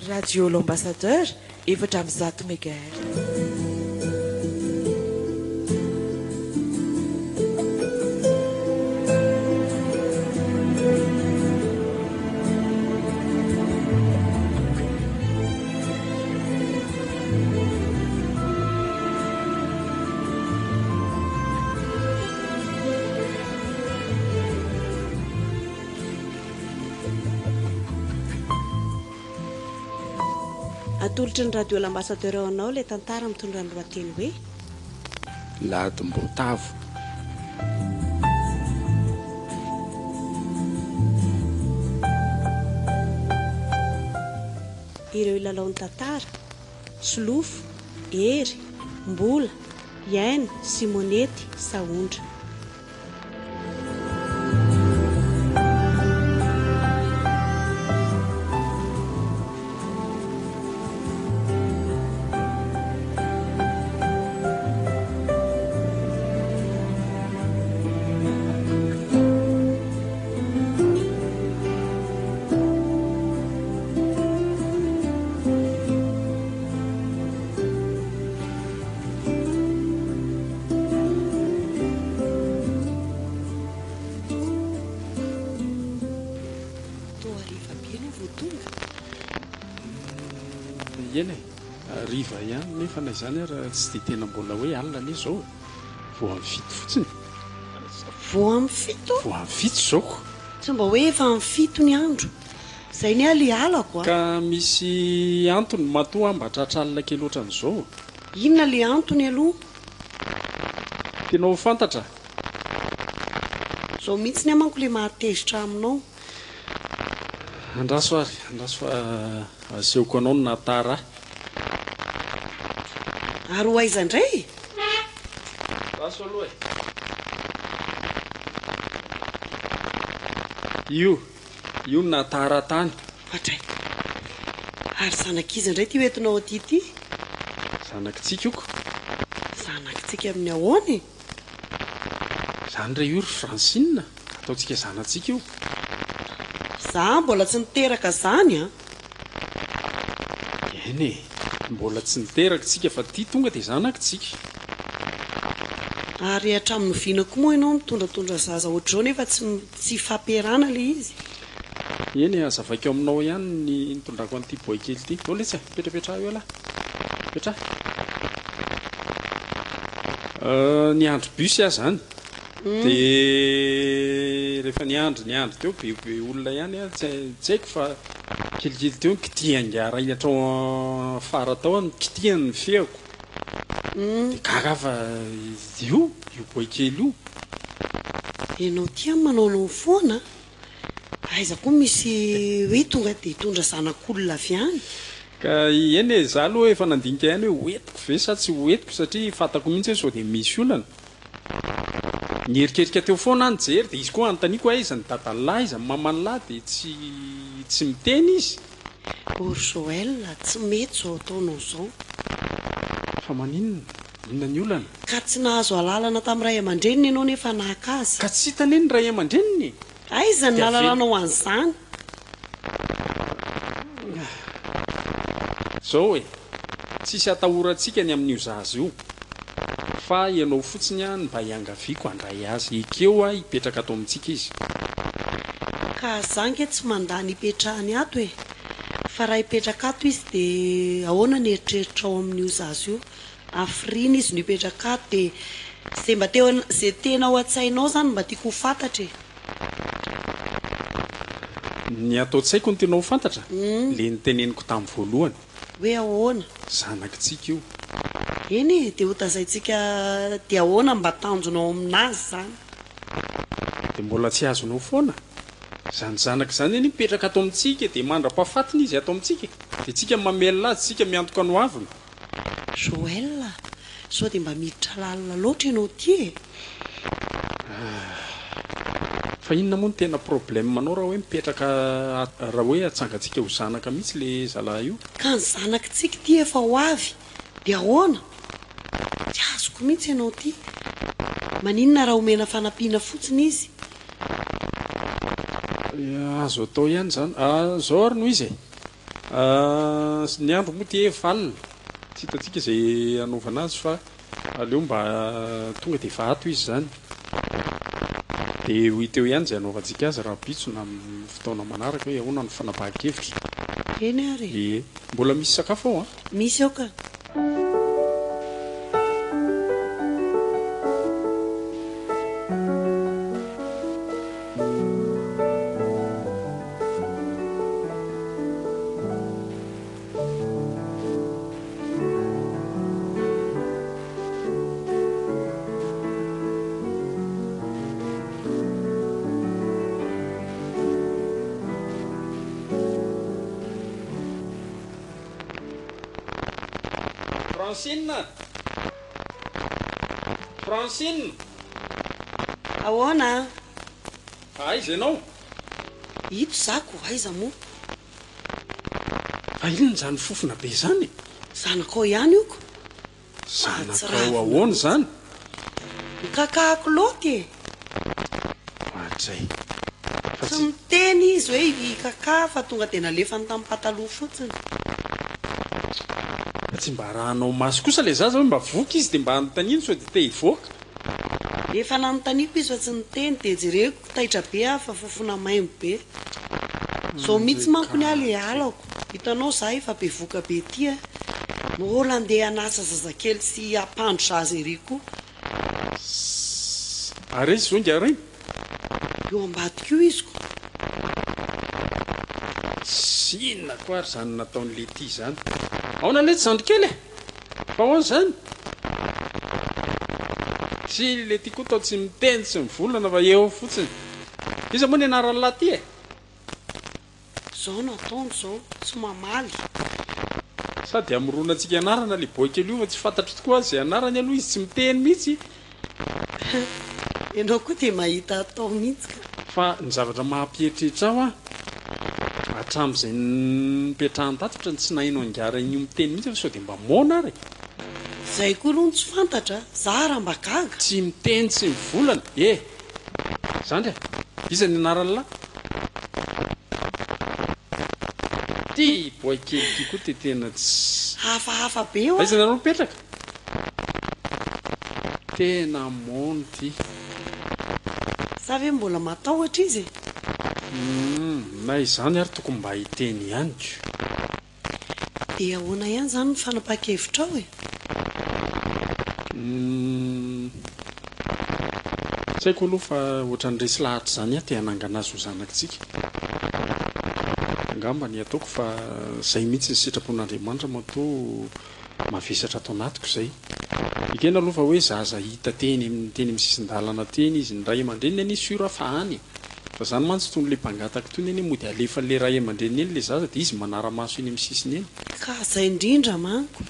Radio L'Ambassadeur, 104 mégahertz. Atolotry ny Radio L'Ambassadeur ho anao ilay tantara mitondra ny lohateny hoe. Ladim-boatavo. Ireo hilalao ny tantara, Solofo, Hery, Mbola, Iaina, Simonety, Sahondra. Toa hariva be ianao vao tonga? Eny e, hariva ihany nefa na izany ara tsy dia tena mbola hoe alina anie izao e. Vao amin'ny fito fotsiny. Vao amin'ny fito? Vao amin'ny fito izao ko. Tsy mba hoe efa amin'ny fito ny andro. Izay ny ahy le halako a. Ka misy antony matoa aho mba tratra alina kely ohatran'izao. Inona le antony aloha? Tianao ho fantatra? Izao mihitsy ny ahy manko le mahatezitra aminao. Andraso ary, andraso fa asehoko anao ny nahatara ahy. Ary ho aiza indray e? Andraso aloha e. Io, io no nahatara ahy tany. Ohatray. Ary zanak'iza indray ity hoentinao aty ity? Zanakitsika io ko. Zanakitsika amin'ny ahoana e? Izany re io ry Francine, ataontsika zanatsika io. Za mbola tsy niteraka zany an! Eny e, mbola tsy niteraka tsika fa ty tonga dia zanakitsika. Ary hatramin'ny oviana koa moa ianao mitondratondra zaza ohatr'izao nefa tsy tsy ifampiarahana ilay izy? Eny e, hazavaiko aminao ihany ny nitondrako an'ity boay kely ity. Ao letsy a, mipetrapetraha eo ialahy. Mipetraha. Niandry bus aho izany. Dia rehefa niandry niandry teo be be olona ihany aho, tsy tsy haiko fa kelikely teo nikitihan-ingahy iray hatrao afara tao aho, nikitihany ny feoko. Dia gaga aho fa io, io boay kely io. Ianao ity an manaonao foana an! Aiza koa misy hoe tonga dia hitondra zanak'olona avy any? Ka eny e, za aloha efa nandinika ihany hoe ho entiko ve sa tsy ho entiko satria fantako mihitsy hoe sao dia misy olana. Nierikerika teo foana aho nijery dia izy koa anontaniako hoe aiza ny dadan'lah, aiza ny maman'lah dia tsy tsy miteny izy. O ry Joël, tsy mety izao ataonao izao. Fa maninona? Inona ny olana? Ka tsy nahazo alalana tamin'ny ray aman-dreniny ianao nefa naka azy. Ka tsy hita anie ny ray aman-dreniny e! Aiza no Dia avela. nahalalanao an'izany? Zao e! Tsisy atahorantsika ny amin'io zaza io fa ianao fotsiny no mba iangaviako handray azy. Ekeo aho hipetraka ato amintsika izy. Ka za nge tsy mandà ny hipetrahany ato e! Fa raha hipetraka ato izy dia ahoana ny eritreritrao amin'io zaza io? Hafiriana izy no hipetraka ato dia ze mba teo ze tena ao an-tsainao zany mba tiako ho fantatra e! Ny ato an-tsaiko no tianao ho fantatra? Le niteneniko tamin'ny voalohany. Hoe ahoana? Zanakitsika io. Eny e, dia ho tazaintsika dia ahoana mba tanjonao aminazy zany? Dia mbola tsy azonao foana? Izany zanaka izany anie mipetraka ato amintsika e, dia mandra-pahafatiny izy ato amintsika e! Dia tsika mamelona azy, tsika miantoka ny hoaviny. Joël a! Sao dia mba miditra lalina loatra ianao ity e! Ah! Fa inona moa no tena problème anao raha hoe mipetraka raha hoe atsangantsika ho zanaka mihitsy le zalahy io? Ka ny zanakitsika ity efa ho avy dia ahoana? Tsy azoko mihitsy ianao ity. Maninona raha omena fanampiana fotsiny izy? Azo atao ihany izany. Izao ary no izy e! Ny andro moa ty efa alina, tsy hitantsika izay hanaovana azy fa aleo mba tonga dia efa ato izy izany. Dia ho hita eo ihany izay hanaovantsika azy rahampitso na amin'ny fotoana manaraka hoe ahoana ny fanapahan-kevitra. Eny ary e. Ie. Mbola misy sakafo ao an? Misy ao ka. Francine a! Francine! Ahoana? Aiza ianao? Ito za ko, aiza moa? Fa inona izany fofona be izany e? Zanakao ihany io ko. Zanakao ahoana izany? Mikakahako loatra e! Ohatray. Fa Tsy tsy. miteny izy hoe hikaka fa tonga dia nalefany tamin'ny pataloha fotsiny. Fa tsy mba arahanao maso kosa ilay zaza hoe mba voky izy dia mba anontaniany sao dia te hivoaka. Efa nanontaniako izy fa tsy niteny dia jereko taitra be aho fa fofona maimbo be. Zao mihitsy manko ny ahy le halako. Hitanao za efa bevoka be ty a. Mbola andeha hanasa zazakely sy hampandro zaza ery koa. Sss. Ary aiza izao ingahy rainy? Eo ambadika io izy ko. Sss. Inona koa ary izany nataon'i Letty izany? Aona letsy zandry kely e? Fa ahoana izany? Tsy Letty koa toa tsy miteny tsy mivolana fa eo fotsiny. Iza moa ny anaran'lah ty e? Zao no ataony zao, tsy mamaly. Sady hamoronantsika anarana le boay kely io fa tsy fantatro tokoa aza izay anarany aloha izy tsy miteny mihitsy. Ianao koa dia mahita atao mihitsy ka. Fa ny zavatra maha-mpieritreritra ahy hoa, hatramin'izay nipetrahany tato ohatran'ny tsy naheno angaran'io miteny mihitsy aho sao dia mba moana ary e! Izay koa aloha no tsy fantatra, za raha mba gaga. Tsy miteny tsy mivolana e! Zandry a! Iza ny anaran'lah? Ty boay kely ty koa ty tena tsy. Hafahafa be hoa. Aiza nareo mipetraka? Tena mono ty. Sa ve mbola matahotra izy e? Humm, na izany ary tokony mba hiteny ihany ko. Dia ahoana ihany izany ny fanapahan-kevitrao e? Humm, tsy haiko aloha fa ohatran'ny resy lahatra izany aho te hanangana azy ho zanakitsika. Angamba ny ataoko fa izay mihitsy ny sitrapon'Andriamanitra matoa mavesatra ato anatiko izay. Ekena aloha fa hoe zaza hita teny amin'ny teny amin'ny sisin-dalana teny izy, ny ray aman-dreniny anie sûr fa any e! Fa zany mantsy tony le mpangataka tony anie mody alefan'le ray aman-dreniny eny le zaza de izy manara-maso eny amin'ny sisiny eny. Ka zay indrindra manko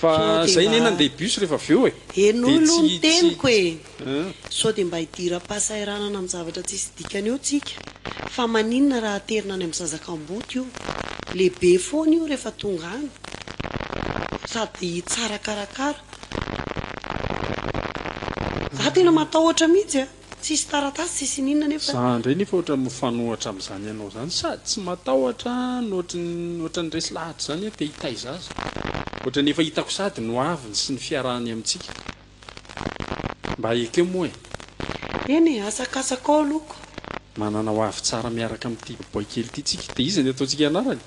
Fa sao dia zay anie mba nandeha bus rehefa avy eo e! Henoy De aloha ny tsy tsy teniko e! Hein. Sao dia mba hidiram-pahasahiranana amin'ny zavatra tsisy dikany eo tsika. Fa maninona raha aterina any amin'ny zaza kamboty io? Lehibe foana io rehefa tonga any. Sady tsara karakara. Za tena matahotra mihitsy a! Tsisy taratasy tsisy ininona nefa. Za ndray nefa ohatran'ny mifanohatra amin'izany ianao izany, sady tsy matahotra no ohatran'ny ohatran'ny resy lahatra izany aho te hitaiza azy. Ohatran'ny efa hitako sady ny hoaviny sy ny fiarahany amintsika. Mba ekeo moa e! Eny e, asakasakao aloha ko. Manana ho avy tsara miaraka amin'ity boay kely ity tsika. Dia iza ny ataontsika anarany?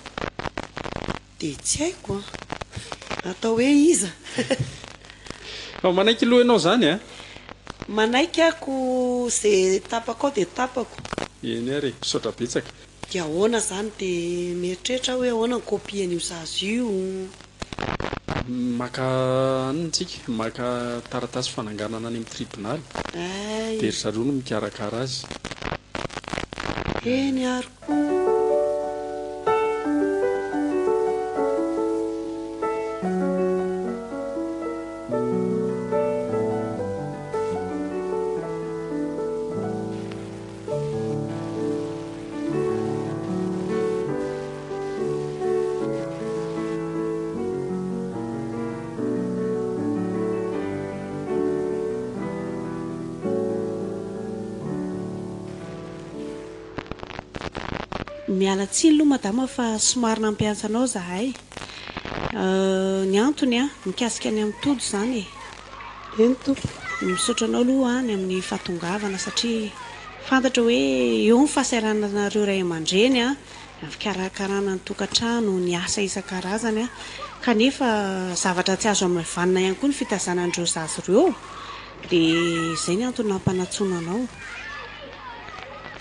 Dia tsy haiko an! Atao hoe iza? Fa manaiky aloha ianao izany an! Manaiky aho ko ze tapakao dia tapako. Eny ary e! Misaotra betsaka. Dia ahoana izany? Dia mieritreritra aho hoe ahoana ny copie an'io zaza io? Maka anona tsika, maka taratasy fananganana any amin'ny tribonaly, dia ry zareo no mikarakara azy. Eny ary. Miala tsiny aloha madama fa somary nampiantso anao izahay. Ny antony an, mikasika ny amin'i Tojo izany e. Eny tompoko. Misaotra anao aloha ny amin'ny fahatongavana satria fantatra hoe eo ny fahasahirananareo ray aman-dreny an, ny fikarakarana ny tokantrano, ny asa isan-karazany an, kanefa zavatra tsy azo hamaivanina ihany koa ny fitaizana an'ireo zaza ireo dia izay ny antony nampanantsoina anao.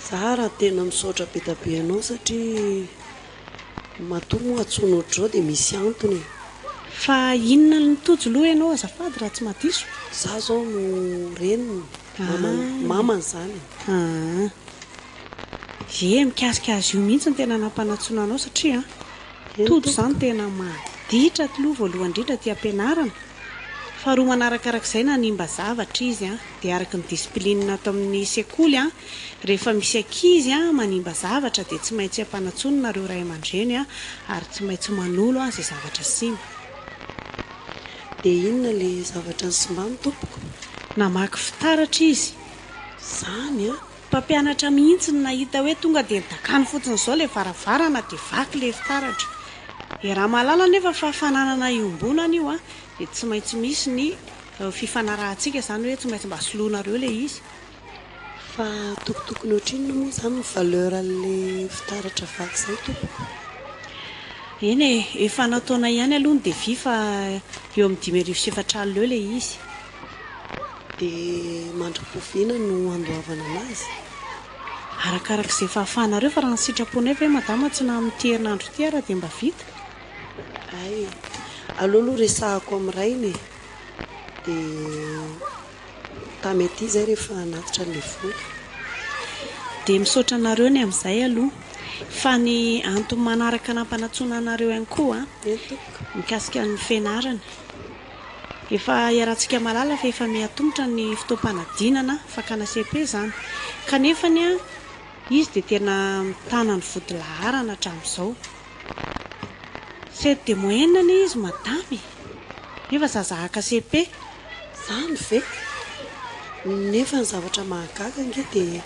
Za raha tena misaotra be da be anao satria matoa moa antsoina ohatr'izao dia misy antony e. Fa inona no tojo loha ianao azafady raha tsy mahadiso? Za zao no reniny, mamany, mamany izany e. Aa. Ie, mikasika azy io mihitsy no tena nampanantsoina anao satria Tojo izany tena maditra tloha voalohany indrindra aty am-pianarana. Faharoa manarakarak'izay nanimba zavatra izy an, dia araka ny discipline ato amin'ny sekoly an, rehefa misy ankizy an manimba zavatra dia tsy maintsy ampanantsoinina ireo ray aman-dreny an, ary tsy maintsy manolo an izay zavatra simba. Dia inona ilay zavatra nisimbany tompoko? Namaky fitaratra izy. Izany an! Mpampianatra mihitsy no nahita hoe tonga dia nidakany fotsiny izao ilay varavarana dia vaky ilay fitaratra. Iaraha-mahalala anefa fa fananana iombonana io an, dia tsy maintsy misy ny fifanarahantsika izany hoe tsy maintsy mba soloinareo ilay izy. Fa tokotokony ohatrinona moa izany ny valeur an'ilay fitaratra vaky izay tompoko? Eny e, efa nataonay ihany aloha ny devis fa eo amin'ny 4400 eo ilay izy. Dia mandra-poviana no handoavana anazy? Arakaraka izay fahafahanareo fa raha ny sitraponay ve madama tsy na amin'ity herinandro ity ara dia mba vita? Hay, aleo aloha resahako amin'ny rainy e! Dia tamy aty izay rehefa hanatitra an'ilay vola. Dia misaotra anareo ny amin'izay aloha. Fa ny antony manaraka nampanantsoina anareo ihany koa an, Eny tompoko. mikasika ny fianarana. Efa iarahantsika mahalala fa efa miha-tongotra ny fotoam-panadinana fakana cepe izany. Kanefa anie izy dia tena mitana ny vodilaharana hatramin'izao. Sept de moyenne anie izy madama e! Nefa zaza haka cepe. Izany ve? Nefa ny zavatra mahagaga ange dia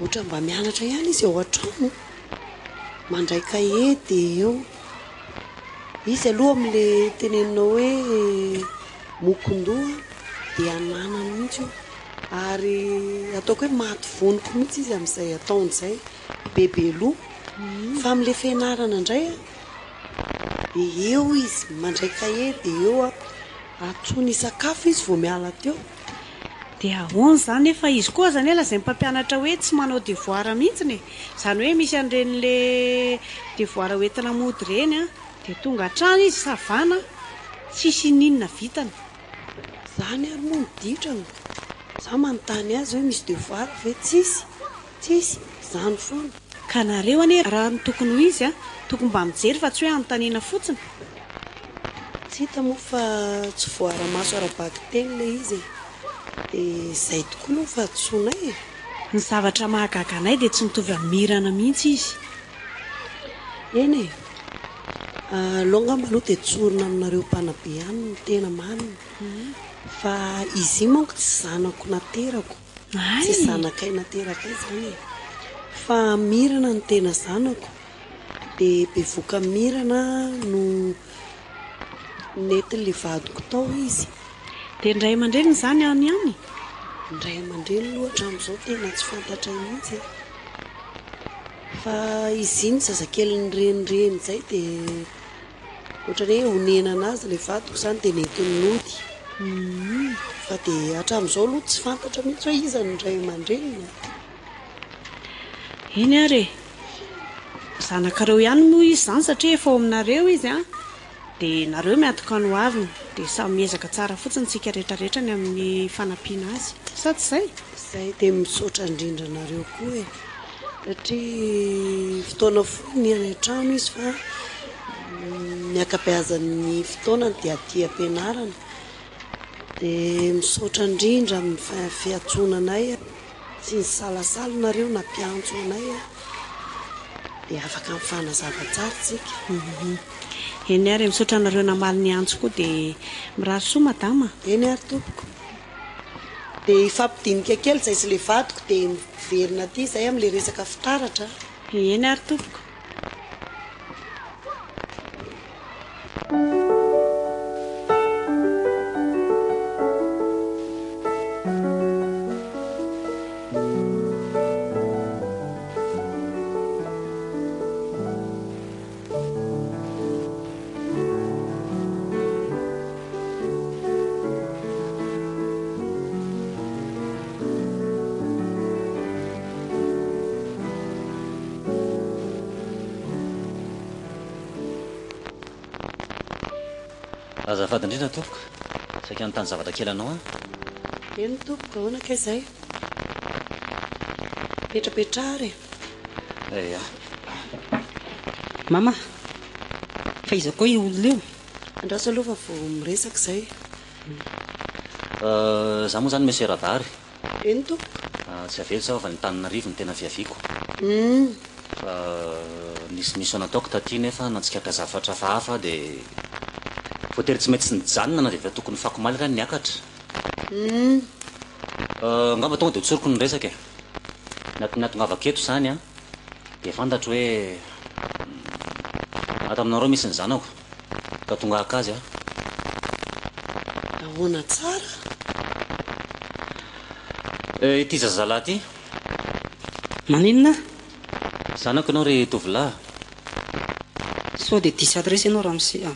ohatran'ny mba mianatra ihany izy ao an-trano. Mandray kahie dia eo. Izy aloha amin'le teneninao hoe mokondoha dia ananany mihitsy io ary ataoko hoe maty voniko mihitsy izy amin'izay ataony izay, bebe loha. Fa amin'le fianarana indray an, dia eo izy mandray kahie dia eo an, antsoiny hisakafo izy vao miala teo. Dia ahoana izany nefa izy koa aza anie lazain'ny mpampianatra hoe tsy manao devoir mihitsiny e! Izany hoe misy an'ireny le devoir hoentina mody ireny an, dia tonga hatrany izy savana, tsisy ininona vitany. Izany ary moa ny ditrany ko! Za manontany azy hoe misy devoir ve? Tsisy! Tsisy! Izany foana. Ka nareo anie raha ny tokony ho izy an, tokony mba mijery fa tsy hoe anontaniana fotsiny. Tsy hita moa fa tsy voaara-maso ara-bakiteny ilay izy e! Dia izay tokoa aloha ny fahadisoanay e! Ny zavatra mahagaga anay dia tsy mitovy amin'i Mirana mihitsy izy. Eny e! Aleo angamba aloha dia tsorina aminareo mpanabe ihany ny tena marina. Fa izy iny manko tsy zanako naterako. Tsy zanakay naterakay izany e! Fa Mirana no tena zanako. Dia bevoka mirana no nentin'ilay vadiko tao izy. Dia ny ray aman-dreniny izany any ihany? Ny ray aman-dreniny aloha hatramin'izao tena tsy fantatray mihitsy e. Fa izy iny zazakely nirenireny izay dia ohatran'ny hoe onenana azy ilay vadiko izany dia nentiny nody. Fa dia hatramin'izao aloha tsy fantatra mihitsy hoe iza ny ray aman-dreniny e. Eny ary e! Zanakareo ihany moa izy izany satria efa ao aminareo izy an! Dia nareo miantoka ny hoaviny. Dia samy miezaka tsara fotsiny tsika rehetra rehetra ny amin'ny fanampiana azy. Sa tsy izay? Izay dia misaotra indrindra anareo koa e! Satria fotoana fohy ny any an-trano izy fa ny ankabeazan'ny fotoanany dia aty am-pianarana. Dia misaotra indrindra amin'ny fiantsoana anay. Tsy nisalasala nareo nampiantso anay a! Dia afaka mifanazava tsara tsika. Eny ary e, misaotra anareo namaly ny antso koa dia mirary soa madama. Eny ary tompoko. Dia hifampidinika kely izay sy ilay vadiko dia miverina aty izay amin'ilay resaka fitaratra a! Eny ary tompoko. Azafady indrindra tompoko, saika hanontany zavatra kely anao aho. Eny tompoko, ahoana kay izay? Mipetrapetraha ary e. Ia. Mama, fa iza koa io olona io? Andraso aloha fa vao miresaka izay. Za moa izany Monsieur Rabary. Eny tompoko. Tsy avy eto zaho fa avy any Antananarivo no tena fiaviako. Humm. Fa nisy mission nataoko taty nefa nahatsikaritra zavatra hafahafa aho dia voatery tsy maintsy nijanona na dia efa tokony fako omaly ary aho niakatra. Humm. Angamba tonga dia hotsoriko ny resaka e. Ny antony nahatongavako eto izany an, dia fantatro hoe ato aminareo misy ny zanako ka tonga haka azy aho. Ahoana tsara? Ity zazalahy ity. Maninona? Zanako ianao ry tovolahy. Sao dia diso adresse ianao ramose a.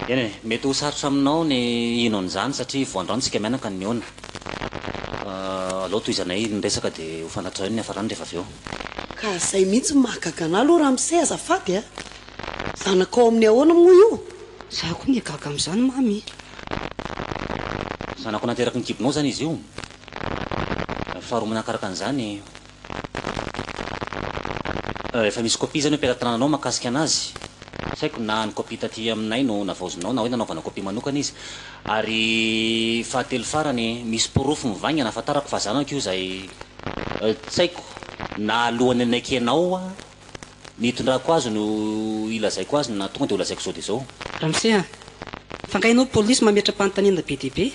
Eny e, mety ho sarotra aminao ny hino an'izany satria vao androany tsika mianaka no nihaona. Aleo tohizanay ny resaka dia ho fantatrao eny ny hafarany rehefa avy eo. Ka zay mihitsy no mahagaga anah aloha ramose azafady a! Zanakao amin'ny ahoana moa io? Za koa nge gaga amin'izany mamy. Zanako nateraky ny kibonao izany izy io? Faharoa manakaraka an'izany, efa misy kopia izany eo am-pelatananao mahakasika anazy? Tsy haiko na ny kopia taty aminay no navaozinao na hoe nanaovana kopia manokana izy. Ary fahatelo farany, misy porofo mivaingana ahafantarako fa zanako io izay tsy haiko na alohan'ny hanaikenao Ny hitondrako azy no hilazaiko azy na tonga dia holazaiko izao dia izao. Ramose a! Fa nga ianao polisy mametra-panontaniana be dia be?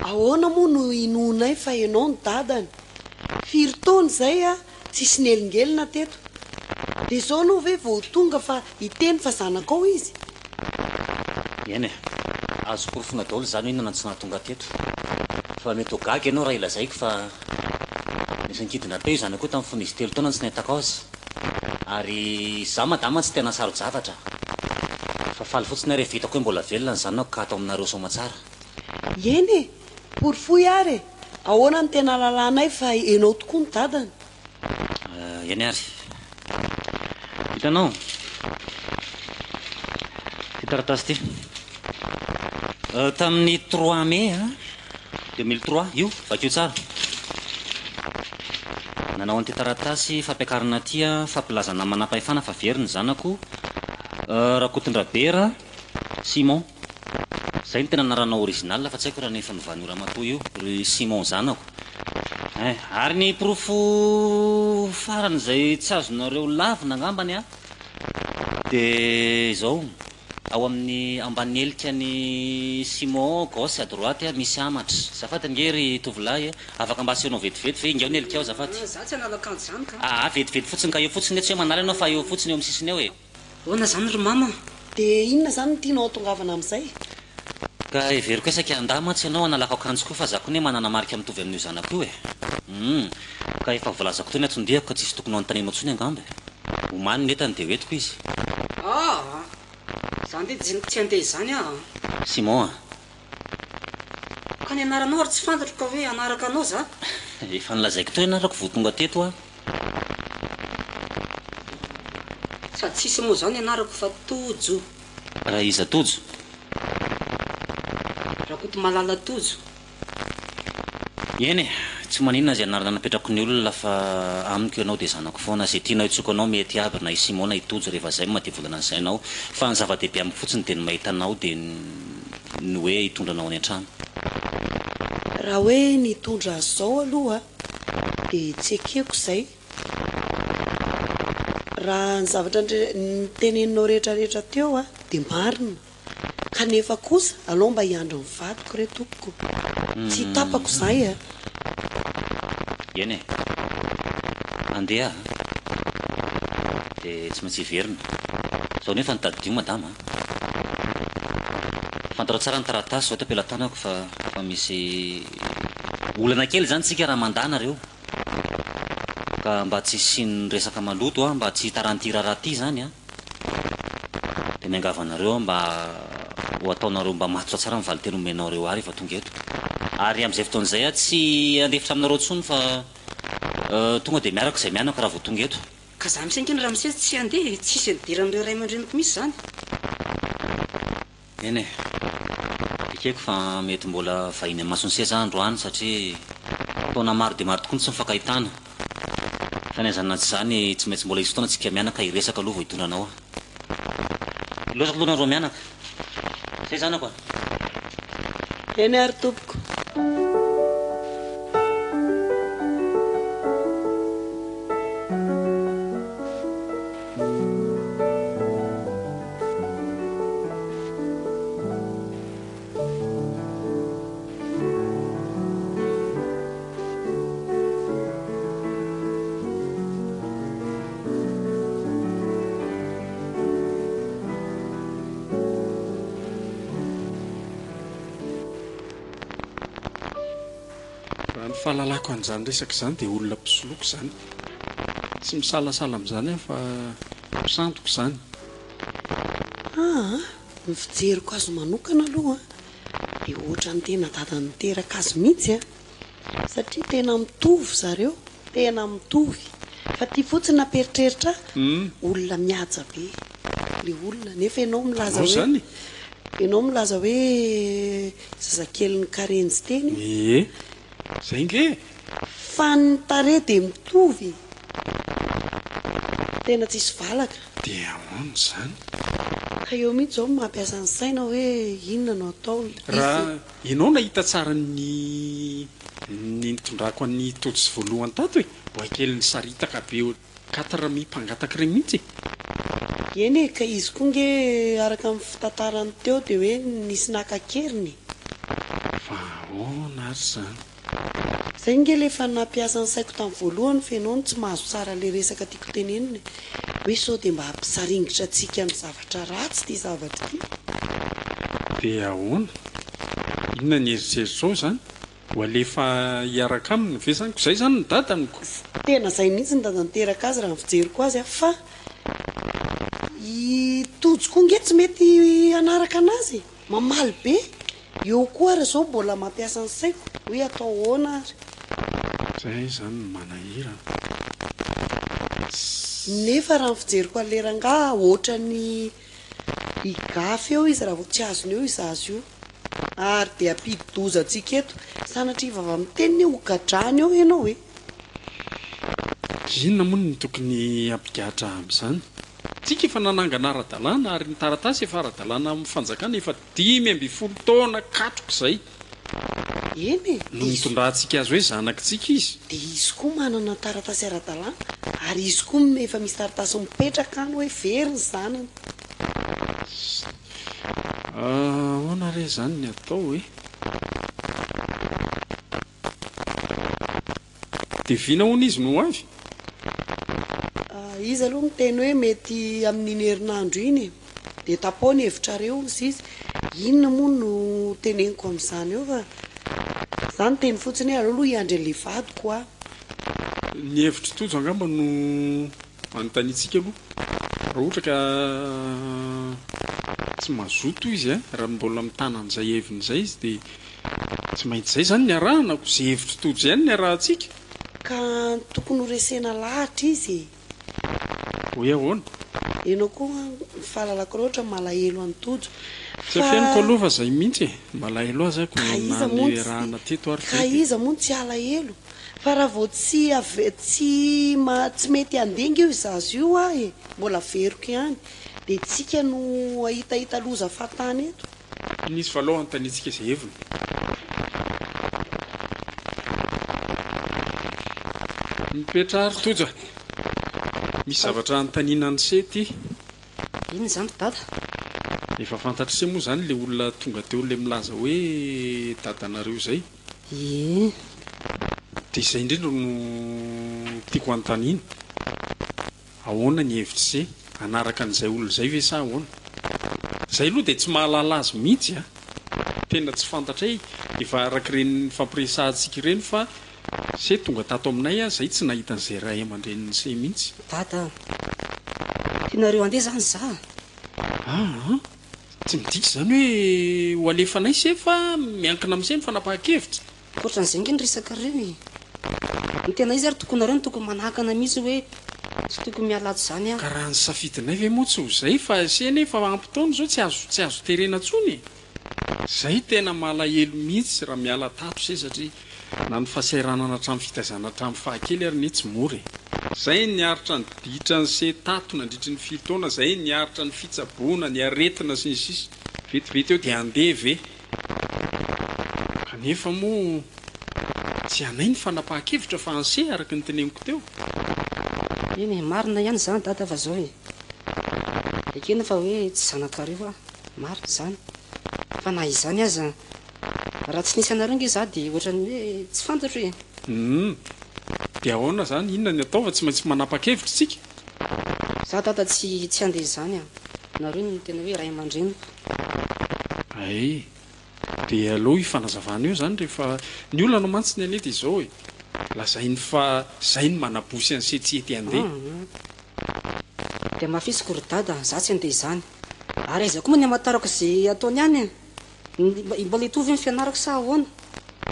Ahoana moa no inoanay fa ianao no dadany? Firy taona izay a, tsisy nelingelina teto. Dia izao anao ve vao tonga fa hiteny fa zanakao izy? Eny e! Azo porofoina daholo izany hoe inona no tsy nahatonga teto. Fa mety ho gaga ianao raha ilazaiko fa nisy nikidina teo io zanako io tamin'ny fony izy telo taona no tsy nahitako azy. Ary izaho madama tsy tena saro-javatra. Fa faly fotsiny aho rehefa hitako hoe mbola velona ny zanako ka ato aminareo soamatsara. Eny e! Porofoy ary e! Ahoana no tena ahalalanay fa ianao tokoa no dadany? Eny ary. Hitanao? Ity taratasy ity. Tamin'ny trois mai 2003, io, vakio tsara. Nanao an'ity taratasy fampiakarana ity aho, fampilazana amin'ny manampahefana fa very ny zanako, Rakotondrabera Simon. Izay no tena anarana original fa tsy haiko raha ny efa novan'io ramatoa io, ry Simon zanako. Eh, ary ny porofo farany izay tsy azonareo lavina angambany an, dia izao, ao amin'ny ambany helika an'i Simon, gauche à droite, misy hamatra. Azafady ange ry tovolahy e, afaka mba asehonao vetivety ve ingao ny helikao azafady? Za tsy hanala akanjo izany ka. Aa, vetivety fotsiny ka, eo fotsiny e, tsy hoe manala ianao fa eo fotsiny eo amin'ny sisiny eo e. Ahoana izany ry mama? Dia inona izany no tianao hatongavana amin'izay? Ka heveriko hoe saika handà mantsy ianao hanalako akanjo koa fa za koa anie manana marika mitovy amin'io zanako io e! Humm! Ka efa voalazako teo ny anton-diako ka tsisy tokony ho anontanianao intsony angamba e! Omany ny entany dia ho entiko izy. Aa! Za ndeha tsy handeha izany aa! Simon a! Ka ny anaranao ary tsy fantatro ka hoe hanaraka anao za? Efa nolazaiko teo anarako vao tonga teto aho. Sady tsisy moa zao ny anarako fa Tojo. Raha iza Tojo? Rakotomalala Tojo. Eny e, tsy maninona izay anarana napetrako ny olona fa amiko ianao dia zanako foana, izay tianao hitsoka anao mety aby na i Simon na i Tojo rehefa izay no mahadivolana ny sainao fa ny zava-dehibe amiko fotsiny dia ny mahita anao dia ny hoe hitondra anao any an-trano. Raha hoe ny hitondra azy izao aloha dia tsy ekeko izay. Raha ny zavatra noteneninao rehetra rehetra teo dia marina. Kanefa kosa alao mba hiandry ny vadiko re tompoko. Tsy tapako izay a. Eny e. Andeha a. Dia tsy maintsy hiverina. Zao nefa no tadidio madama a! Fantaro tsara ny taratasy zao eto am-pelatanako fa fa misy olana kely izany tsika raha mandà nareo. Ka mba tsy hisian'ny resaka maloto a, mba tsy hitaran'ity raharaha ity izany a, dia miangavy anareo aho mba ho ataonareo mba matotra tsara ny valinteny omenareo ahy rehefa tonga eto. Ary amin'izay fotoana izay aho tsy handefitra aminareo intsony fa tonga dia miaraka izay mianaka raha vao tonga eto. Ka za mihitsy ange ramose tsy handeha e, tsisy nidiran'ireo ray aman-dreniko mihitsy izany. Eny e, ekeko fa mety mbola vahiny amason'ny seza aho androany satria taona maro dia maro tokoa no tsy nifankahitana. Fa na izany na tsy izany tsy maintsy mbola hisy fotoana tsika mianaka hiresaka aloha vao hitondra anao aho. Lozako aloha nareo mianaka. Zay zanako a! Eny ary tompoko. Raha ny fahalalako an'izany resaka izany dia olona mpisoloky izany. Tsy misalasala amin'izany aho fa mpisandoka izany. Aa, ny fijeriko azy manokana aloha dia ohatran'ny tena dada niteraka azy mihitsy an! Satria tena mitovy zareo, tena mitovy. Fa ty fotsiny nampieritreritra ahy, olona mihaja be le olona nefa ianao milaza Anao hoe zany e? ianao milaza hoe zazakelin'ny karenjy teny io. Ie, zay nge e! Fa ny tarehy dia mitovy. Tena tsisy valaka. Dia ahoana izany? Ka eo mihitsy izao no mampiasa ny saina hoe inona no atao, izy. Raha ianao nahita tsara ny ny nitondrako an'i Tojo voalohany tato e! Boay kely nisaritaka be quatre mi mpangataka ireny mihitsy e! Eny e, ka izy koa nge araka ny fitantarany teo dia hoe nisy naka an-keriny e! Fa ahoana ary izany? Zay nge le efa nampiasa ny saiko tamin'ny voalohany fa ianao no tsy mahazo tsara le resaka tiako tenenina e! Hoe sao dia mba hampisaringitra antsika amin'ny zavatra ratsy ity zavatra ity? Dia ahoana? Inona ny eritreritrao izany? Ho alefa hiaraka aminy ve izany? Ko izay izany ny dadany ko! Tena izay mihitsy ny dadany niteraka azy raha ny fijeriko azy a! Fa i Tojo koa nge tsy mety hanaraka anazy e! Mamaly be! Eo koa ary izao mbola mampiasa ny saiko hoe atao ahoana ary. Zay izany no manahirana. Nefa raha ny fijeriko an'ilay rangahy ohatran'ny higafy eo izy raha vao tsy azony eo io zaza io. Ary dia hampidi-doza antsika eto. Sanatria vava miteny anie ho gadrany eo ianao e. Inona moa no tokony hampigadra amin'izany? Tsika efa nanangana ara-dalàna ary ny taratasy efa ara-dalàna amin'ny fanjakana efa 15 taona katroka izay Eny e, no dia izy. nitondrantsika azy hoe zanakitsika izy. Dia izy koa manana taratasy ara-dalàna ary izy koa efa misy taratasy mipetraka any hoe very ny zanany. Ahoana re izany ny atao e? Dia vina hono izy no ho avy? Izy aloha miteny hoe mety amin'iny herinandro iny e! Dia tapaho ny hevitrareo hozy izy. Inona moa no teneniko amin'izany eo fa za niteny fotsiny hoe aleo aloha hiandry an'ilay vadiko aho. Ny hevitr'i Tojo angamba no anontaniantsika aloha. Raha ohatra ka tsy mazoto izy, raha mbola mitana an'izay heviny izay izy dia Tsy maintsy izay izany ny arahana ko, izay hevitr'i Tojo ihany ny arahantsika. Ka tokony ho resena lahatra izy e! Hoe ahoana? Enao koa ny fahalalako loatra malahelo an'i Tojo Tsy fa. afeniko aloha fa zay mihitsy e! Malahelo azy aho ko Ka na iza moa ny tsy arahana teto ary ka ve dia. iza moa no tsy halahelo? Fa raha vao tsy ave tsy ma tsy mety handeha nge io zaza io aho e! Mbola averiko ihany dia tsika no hahitahita loza fahatany eto. Nisy valao anontaniantsika izay heviny. Mipetraha ry Tojo a! Misy zavatra anontaniana an'i Se ity. Inona izany ry Dada? Efa fantatr'i Se moa izany ilay olona tonga teo ilay milaza hoe dadanareo izay. Ie. Dia izay indrindra no tiako hanontaniana. Ahoana ny hevitr'i Se? Hanaraka an'izay olona izay ve sa ahoana? Izay aloha dia tsy mahalala azy mihitsy a! Tena tsy fantatray, efa araka ireny nifampiresahantsika ireny fa se tonga tato aminay aho izay tsy nahita an'izay ray aman-drenin'i se mihitsy. Dada a! Tianareo handeha izany za? Aa! Tsy midika izany hoe ho alefanay se fa miankina amin'i se ny fanapahan-kevitra. Ohatran'izay ange ny resakareo e! Ny tena izy ary tokony nareo no tokony manakana mihitsy hoe tsy tokony miala ato izany aho. Ka raha ny safidinay ve moa tsy ho izay fa se anie efa ampy taona izao tsy azo tsy azo terena intsony e! Zay tena malahelo mihitsy raha miala tato se satria na ny fahasahiranana hatramin'ny fitaizana hatramin'ny fahakely ary anie tsy mora e! Zay niaritra ny ditran'i se tato nandritry ny firy taona, zay niaritra ny fitsaboana, ny aretina sy ny sisa Vetivety eo dia handeha ve? Kanefa moa tsy anay ny fanapahan-kevitra fa anse araka ny teneniko teo. Eny e, marina ihany izany dada fa zao e, ekena fa hoe tsy zanakareo aho, marina izany, fa na izany aza raha tsy nisy anareo nge za dia ohatran'ny hoe tsy fantatro e. Humm, dia ahoana izany, inona ny atao fa tsy maintsy manapa-kevitra isika? Za dada tsy tsy handeha izany an! Nareo no tena hoe ray aman-dreniko. Hay! Dia aleo hifanazavana eo izany rehefa, ny olana mantsy ny anie dia izao e! Lazainy fa zay no manabosy an'i se tsy hety handeha. Humm! Dia hamafisiko ry dada, za tsy handeha izany. Ary aiza koa moa ny hamantarako izay ataony any e? Mbola hitovy ve ny fianarako sa ahoana?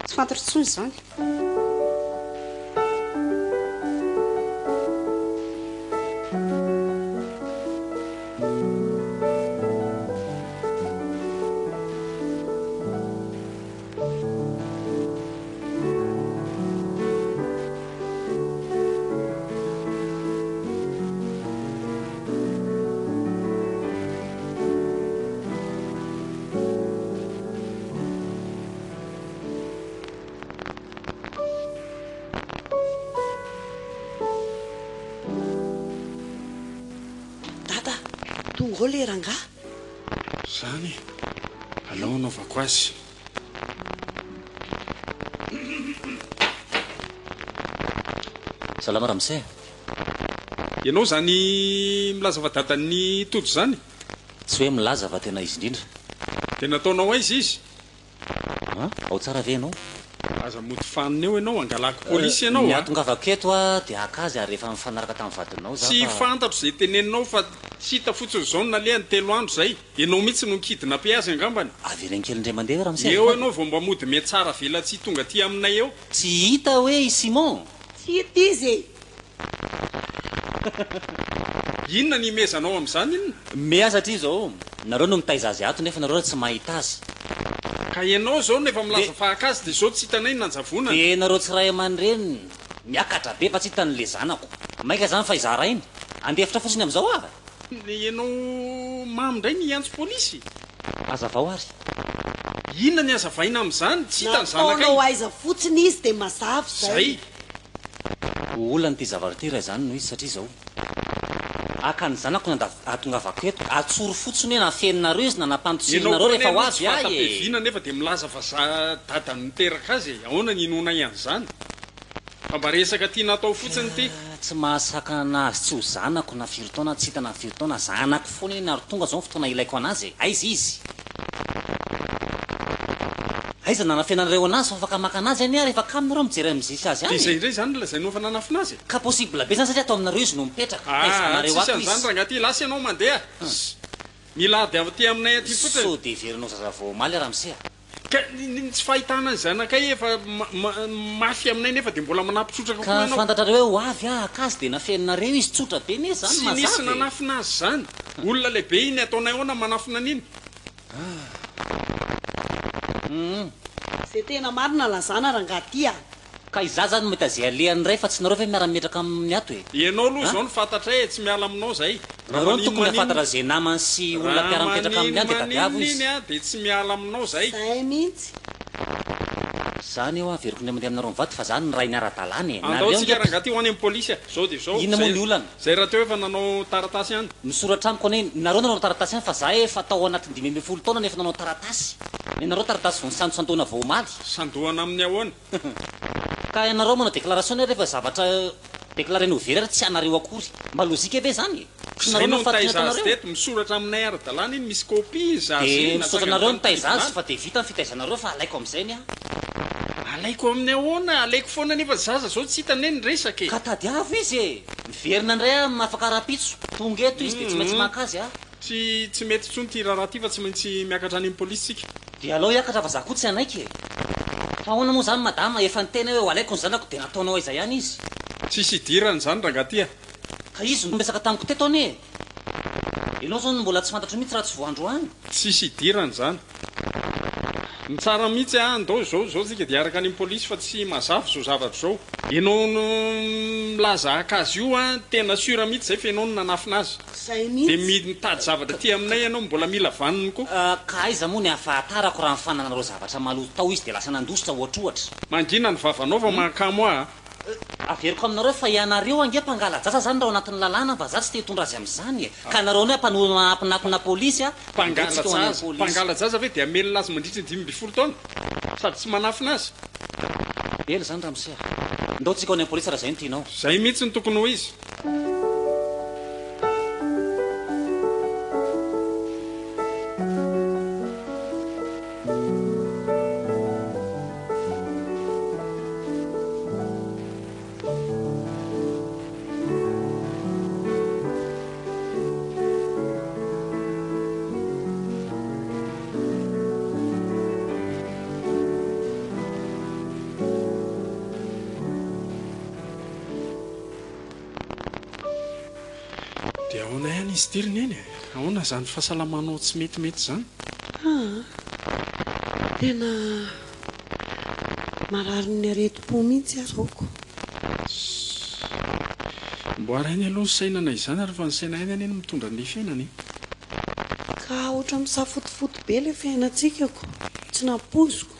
Tsy fantatro intsony izany. Dada, tonga ao le rangahy. Zany e! Alao hanaovako azy. Salama ramose a! Ianao zany milaza fa dadan'i Tojo zany? Tsy hoe milaza fa tena izy indrindra. Dia nataonao aiza izy? An? Ao tsara ve ianao? Aza mody fanina eo ianao, angalako polisy ianao Ny a! hahatongavako eto aho dia haka azy ary efa nifanaraka tamin'ny vadinao za Tsy fa. fantatro izay teneninao fa tsy hita fotsiny izao ny nalehany telo andro izay. Ianao mihitsy no ni-kidnaper azy angambany. Avereno kely indray mandeha hoe ramose Eo azafady. ianao vao mba mody mihatsara velatsihy tonga aty aminay eo. Tsy hita hoe i Simon? Tsy hita izy e! Inona ny imezanao amin'izany inona? Me ahy satria izao, nareo no mitaiza azy ato nefa nareo tsy mahita azy. Ka ianao izao no efa milaza De fa haka azy dia izao tsy hitanay ny nanjavonany. De nareo tsy ray aman-dreniny, miakatra be fa tsy hitany le zanako. Maika zany fa izaho rainy. Handefitra fotsiny amin'izao aho? Ianao mamo indray ny hiantso polisy? Hazavao ary. Inona ny hazavaina amin'izany? Tsy hita ny zanakay. Nataonao aiza fotsiny izy dia mazava izay. Zay. Ho olana ity zavatra ity raha izany no izy satria izao. Haka ny zanako ny hahatongavako eto. Atsory fotsiny hoe nafeninareo izy na Ianao nampandosirinareo koa anie rehefa ho aloha tsy avy ahy e! fanta-piaviana nefa dia milaza fa za dadany niteraka azy e! Ahoana ny inoanay an'izany? Fa mba resaka tiana atao fotsiny ity. Ka tsy mahasakana azy tsy ho zanako na firy taona tsy hita na firy taona, zanako foana iny ary tonga izao ny fotoana ilaiko anazy e! Aiza izy? Aiza nanafenanareo anazy fa afaka maka anazy anie ary efa kamo nareo mijery amizisy azy Dia any izay e! indray izany no lazainao fa nanafina azy e? Ka possible be zany satria ato aminareo izy no mipetraka, Aa taizanareo tsisy ato an'izany izy. rangahy ty, lasa ianao mandeha. Mila ady aty aminay aty fotsiny. Sao dia heverinao zaza vao omaly ramose a! Ka ny tsy fahitana ny zanakay efa mafy aminay nefa dia mbola manampy trotraka koa Ka ianao. fantatrareo hoe ho avy aho haka azy dia nafeninareo izy, tsotra be anie zany, Tsy nisy mazava e! nanafina azy izany. Olona lehibe iny ataonay ahoana manafina an'iny? Humm. Ze tena marina lazana rangaha ty a! Ka izaho zany mahita ze alehany ray fa tsy nareo ve miara mimetraka aminy ato e! Ianao aloha An! izao no fantatray e, tsy miala aminao zay. Raha Nareo no maninona tokony maninona, hafantatra ze namany sy olona raha mpiara mipetraka aminy maninona any de tadiavo maninona izy. iny an, dia tsy miala aminao zay. Zay mihitsy. Zany eo averiko indray mandeha aminareo mivady fa za ny rainy ara-dalàna e! Andao Nareo tsika nge rangahy ty ho any amin'ny polisy a! Zao dia zao, Inona moa zay ny olana? zay rahateo efa nanao taratasy any. Misoratra amiko anie, nareo nanao taratasy ihany fa za efa tao anatin'ny 15 taona no efa nanao taratasy. Nenareo taratasy vao nisandosandohana vao omaly. Sandohana amin'ny ahoana? Ka ianareo manao déclaration anie rehefa zavatra déclarena ho very ary tsy anareo akory. Mba logique ve zany e? Tsy Zay nareo no no faty nitaiza azy nataonareo? teto, misoratra aminay ara-dalàna iny, misy copie iny zaza Dia iny, misaotra natsangana anareo tamin'ny nitaiza azy tribunal. fa dia vita ny fitaizanareo fa alaiko amin'izay ny ahy. Alaiko amin'ny ahoana? Alaiko foana nefa zaza zao tsy hita anie ny resaka e! Ka tadiavo izy e! Miverina indray aho afaka rahampitso, tonga eto izy dia tsy maintsy maka azy aho. Tsy tsy mety intsony ity raharaha ity fa tsy maintsy miakatra any amin'ny polisy tsika. Dia alao hiakatra fa za koa tsy hanaiky e! Fa ahoana moa izany madama, efa niteny aho hoe ho alaiko ny zanako dia nataonao aiza ihany izy? Tsisy idirany izany rangahy ty a! Ka izy no niresaka tamiko teto anie e! Ianao izao no mbola tsy fantatro mihitsy raha tsy vao androany. Tsisy idirany izany. Ny tsara mihitsy a, ndao izao izao tsika dia hiaraka any amin'ny polisy fa tsy mazava izao zavatra izao. Ianao no milaza haka azy io a, tena sûr mihitsy izay fa ianao no nanafina azy. Zay Dia mihitsy. mitady zavatra aty aminay ianao mbola mila vaniny koa. Ka aiza moa ny ahafahatarako raha nifananareo zavatra maloto tao izy dia lasa nandositra ohatrohatra. Mangina ny vavanao fa mahakamo ahy a. Averiko aminareo fa ianareo ange mpangala-jaza zany raha ao anatin'ny lalàna fa za tsy te hitondra azy amin'izany e! Ka nareo anie mpanohana polisy a! Andeha tsika ho any amin'ny Mpangala-jaza, polisy. mpangala-jaza ve dia hamelona azy mandritra ny 15 taona? Sady tsy manafina azy? Ela izany ramose a! Ndao tsika ho any amin'ny polisy raha izay no tianao. Zay mihitsy no tokony ho izy. Dia ahoana ihany izy ity ry Neny e? Ahoana izany fahasalamanao tsy metimety izany? Aa! Tena mararin'ny aretim-po mihitsy aho izao ko. Mboara ihany aloha ny saina na izany ary fa ny saina ihany anie no mitondra an'ilay fiainana e. Ka ohatran'ny misafotofoto be ilay fiainantsika ko. Tsy nampoiziko.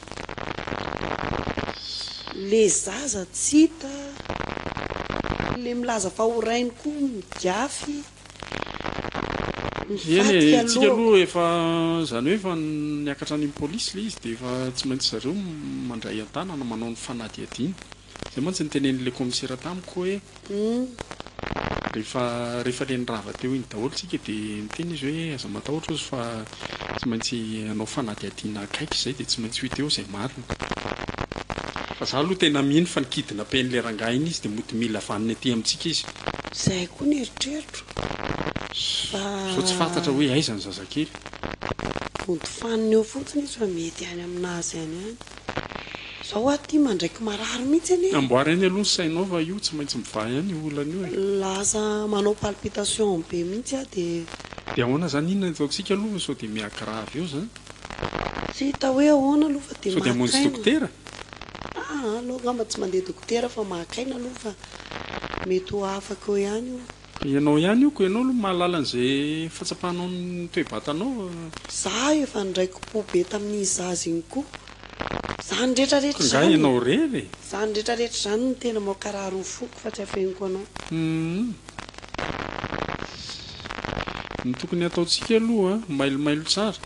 Le zaza tsy hita, le milaza fa ho rainy koa migafy. Eny e, Mivadika tsika lohako. aloha efa izany hoe efa niakatra any amin'ny polisy ilay izy dia efa tsy maintsy zareo mandray an-tanana manao ny fanadihadiana. Izay mantsy notenenin'ilay kaomisera tamiko hoe rehefa rehefa ilay nirava teo iny daholo tsika dia niteny izy hoe aza matahotra ozy fa tsy maintsy hanao fanadihadiana akaiky izay dia tsy maintsy ho hita eo izay marina. Fa za aloha tena mino fa ni-kidnapper-n'ilay rangahy iny izy dia mody mila vaniny aty amintsika izy. Izay koa ny eritreritro fa. Zao tsy fantatra hoe aiza ny zazakely. Mody fanina eo fotsiny izy fa mety any aminazy any ihany. Zao aho ty mandraiky marary mihitsy anie. Amboary any aloha ny sainao fa io tsy maintsy mivaha ihany io olana io e. Lasa manao palpitation be mihitsy aho dia. Dia ahoana zany inona ny ataontsika aloha sao dia miha-grave eo zany. Tsy hita hoe ahoana aloha fa dia Sao dia maka hamonjy aina. dokotera? Aa aleo angamba tsy mandeha dokotera fa maka aina aloha fa mety ho afaka eo ihany io. Ianao ihany io ko, ianao aloha mahalala an'izay fahatsapanao ny toe-batanao. Za efa niraiki-po be tamin'iny zaza iny koa. Zany retraretra Nga zany e! ianao irery e! Zany retraretra zany no tena mankarary ny foko fa tsy afeniko anao. Humm. Ny tokony hataontsika aloha, mailomailo tsara.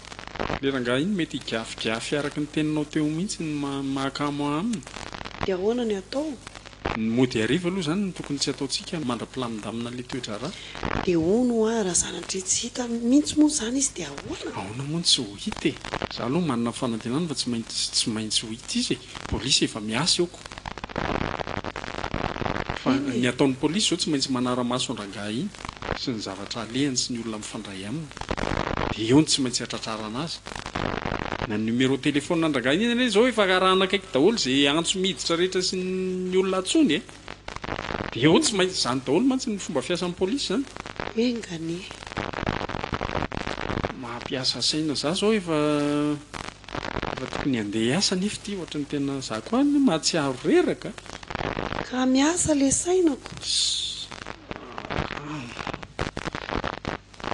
Le rangahy iny mety higafigafy araka ny teninao teo mihitsy ny mahakamo ahy aminy. Dia ahoana ny atao? Ny mody hariva aloha izany no tokony tsy ataontsika mandra-pilamindamina ilay toe-draharaha. Dia hono hoa raha sanatria tsy hita mihitsy moa izany izy dia ahoana? Ahoana moa no tsy ho hita e? Za aloha manana fanantenana fa tsy maintsy tsy maintsy ho hita izy e! Polisy efa miasa eo ko! Fa Eny ny e! ataon'ny polisy izao tsy maintsy manara-maso an-drangahy iny sy ny zavatra alehany sy ny olona mifandray aminy. Dia eo no tsy maintsy hatratrarana azy. Na ny numéro téléphone an-drangahy iny anie izao efa arahana akaiky daholo izay antso miditra rehetra sy ny olona antsoiny e! Dia eo tsy maintsy izany daholo mantsy ny fomba fiasan'ny polisy izany. Enga anie. Mampiasa saina za zao efa efa tokony handeha hiasa nefa ity ohatran'ny tena za koa anie mahatsiaro reraka. Ka miasa le sainako.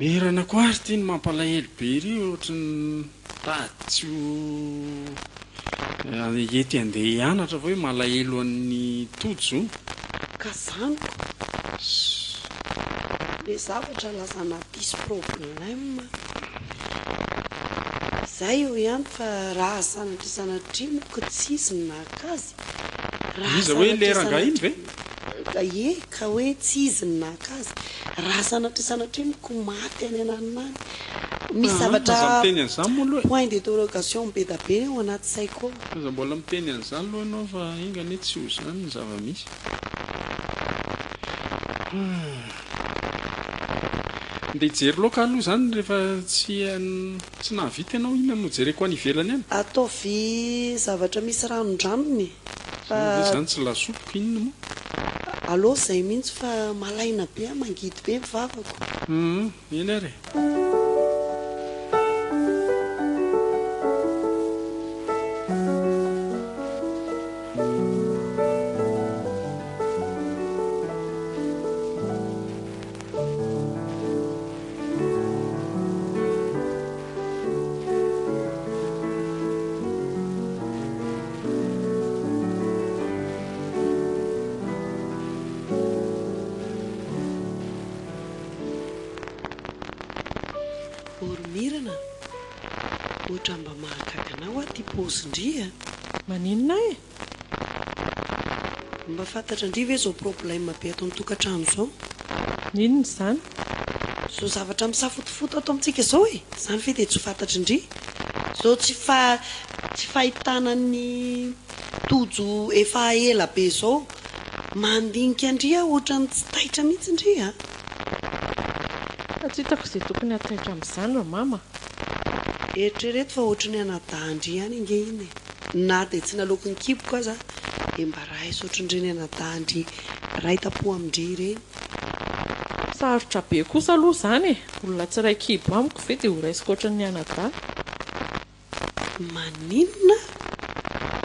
Mirana koa ary ity no mampalahelo be ery ohatran'ny mitady tsy ho hety handeha hianatra fa hoe malahelo an'i Tojo hono. Ka zany ko. Le zavatra lasa nampisy problème. Zay eo ihany fa raha sanatria sanatria moa ko tsy izy no naka azy. Raha Iza hoe le sanatria rangahy iny ve? sanatria. Ka ie, ka hoe tsy izy no naka azy. Raha sanatria sanatria ny ko maty any ananona any. Misy Aza zavatra miteny an'izany moa aloha e. point d'interrogation be da be ao anaty saiko ao. Aza mbola miteny an'izany aloha ianao fa enga anie tsy ho izany ny zava-misy. Ndeha hijery laoka aloha izany rehefa tsy tsy nahavita ianao, inona no jereko any ivelany any? Ataovy zavatra misy ranondranony fa. Izany ve izany tsy lasopy ko inona moa? Aleo izay mihitsy fa malaina be aho, mangidy be ny vavako. Hum, eny ary e. Oromirana, ohatran'ny mba mahagaga anah hoa ty paozin-dry a! Maninona e? Mba fantatran-dry ve izao problème be ato an-tokantrano izao? Inona izany? Izao zavatra misafotofoto ato amintsika izao e! Izany ve dia tsy ho fantatrin-dry? Izao tsy fa tsy fahitana an'i Tojo efa ela be izao. Mandinika an-dry aho ohatran'ny tsy taitra mihitsy ndry a! Fa tsy hitako izay tokony hataitra amin'izany ry mama a! Eritrereto fa ohatry ny anadahin-dry ihany ange iny e! Na dia tsy naloaky ny kiboko aza dia mba raiso ohatrin'ireny anadahin-dry mpiray tampo amin-dry ireny. Sarotra be kosa aloha izany e! Olona tsy iray kibo amiko ve dia ho raisiko ohatrin'ny anadahy? Maninona?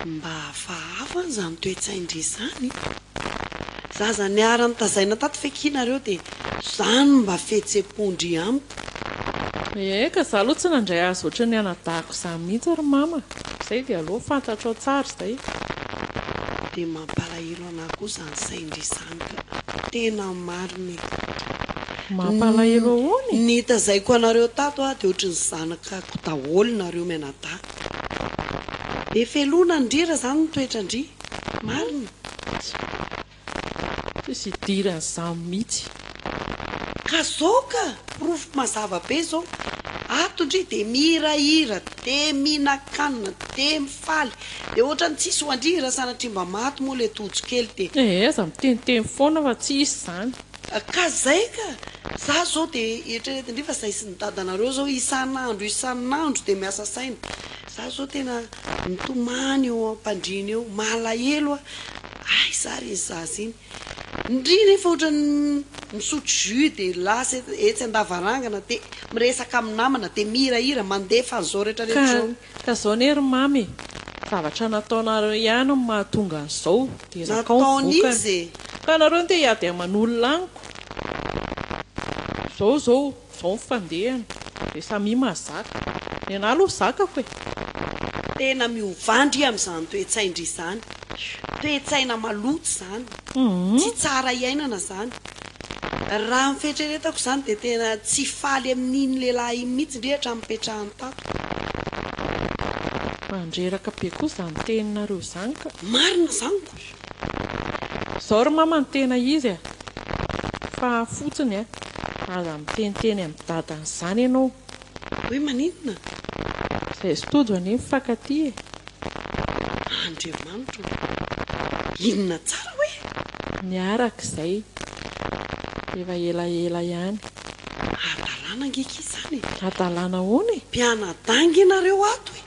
Mba hafahafa an izany toe-tsain-dry izany. Zaza niara-nitazaina tato ve ki nareo dia izany no mba fihetsem-pon-dry amiko? Eka, za aloha tsy nandray azy ohatran'ny anadahiko izany mihitsy ry mama. Izay dia aleo fantatrao tsara izay. Dia mampalahelo anah koa izany sain-dry izany ka. Tena marina e. Mampalahelo ahoana e? Ny tazaiko anareo tato ah dia ohatry ny zanakako daholo nareo mianadahy. Be felona ndry raha zany ny toetra-ndry. Marina. Tsisy idiran'izany mitsy. Ka zao ka! Porofo mazava be zao. Ato ndry de mihirahira, de mihinan-kanina, de mifaly, de ohatran'ny tsisy ho an-dry raha sanatria mba maty moa le Tojo kely de. Eh aza miteniteny foana fa tsisy izany. Ka zay ka! Za zao de eritreretin-dry fa zay sy ny dadanareo zao isan'andro isan'andro de miasa saina. Za zao tena mitomany eo am-pandriana eo, malahelo aho. Aiza ary iny zaza iny? Ndry nefa ohatran'ny misotro jus dia lasa etsy an-davarangana dia miresaka amin'ny namana dia mihirahira mandefa an'izao rehetra rehetra Ka izao. ka zao anie ry mamy e, zavatra nataonareo ihany no mahatonga an'izao dia zakao ny vokany. Nataon'iza e? Ka nareo no te hiady aman'olona amiko. Zao zao. Zao ny fandehany dia samia mahazaka. Ny anah aloha zakako e! Tena miovà ndry amin'izany toe-tsain-dry izany. Toe-tsaina maloto izany. Tsy tsara iainana izany. Raha ny fieritreretako izany dia tena tsy faly amin'iny lehilahy iny mihitsy ndry hatramin'ny nipetrahany tato. Mandreraka be koa izany teninareo izany ka. Marina izany ko. Zao ry mama no tena izy a! Fa fotsiny a! Aza miteniteny amin'i dadany izany ianao. Hoe maninona? Izay sy Tojo anie mifankatia e! Andriamanitra ô! Inona tsara hoe? Niaraka izay efa elaela ihany. Hadalana ange akia izany e! Hadalana ahoana e? Mpianadahy ange nareo ato e!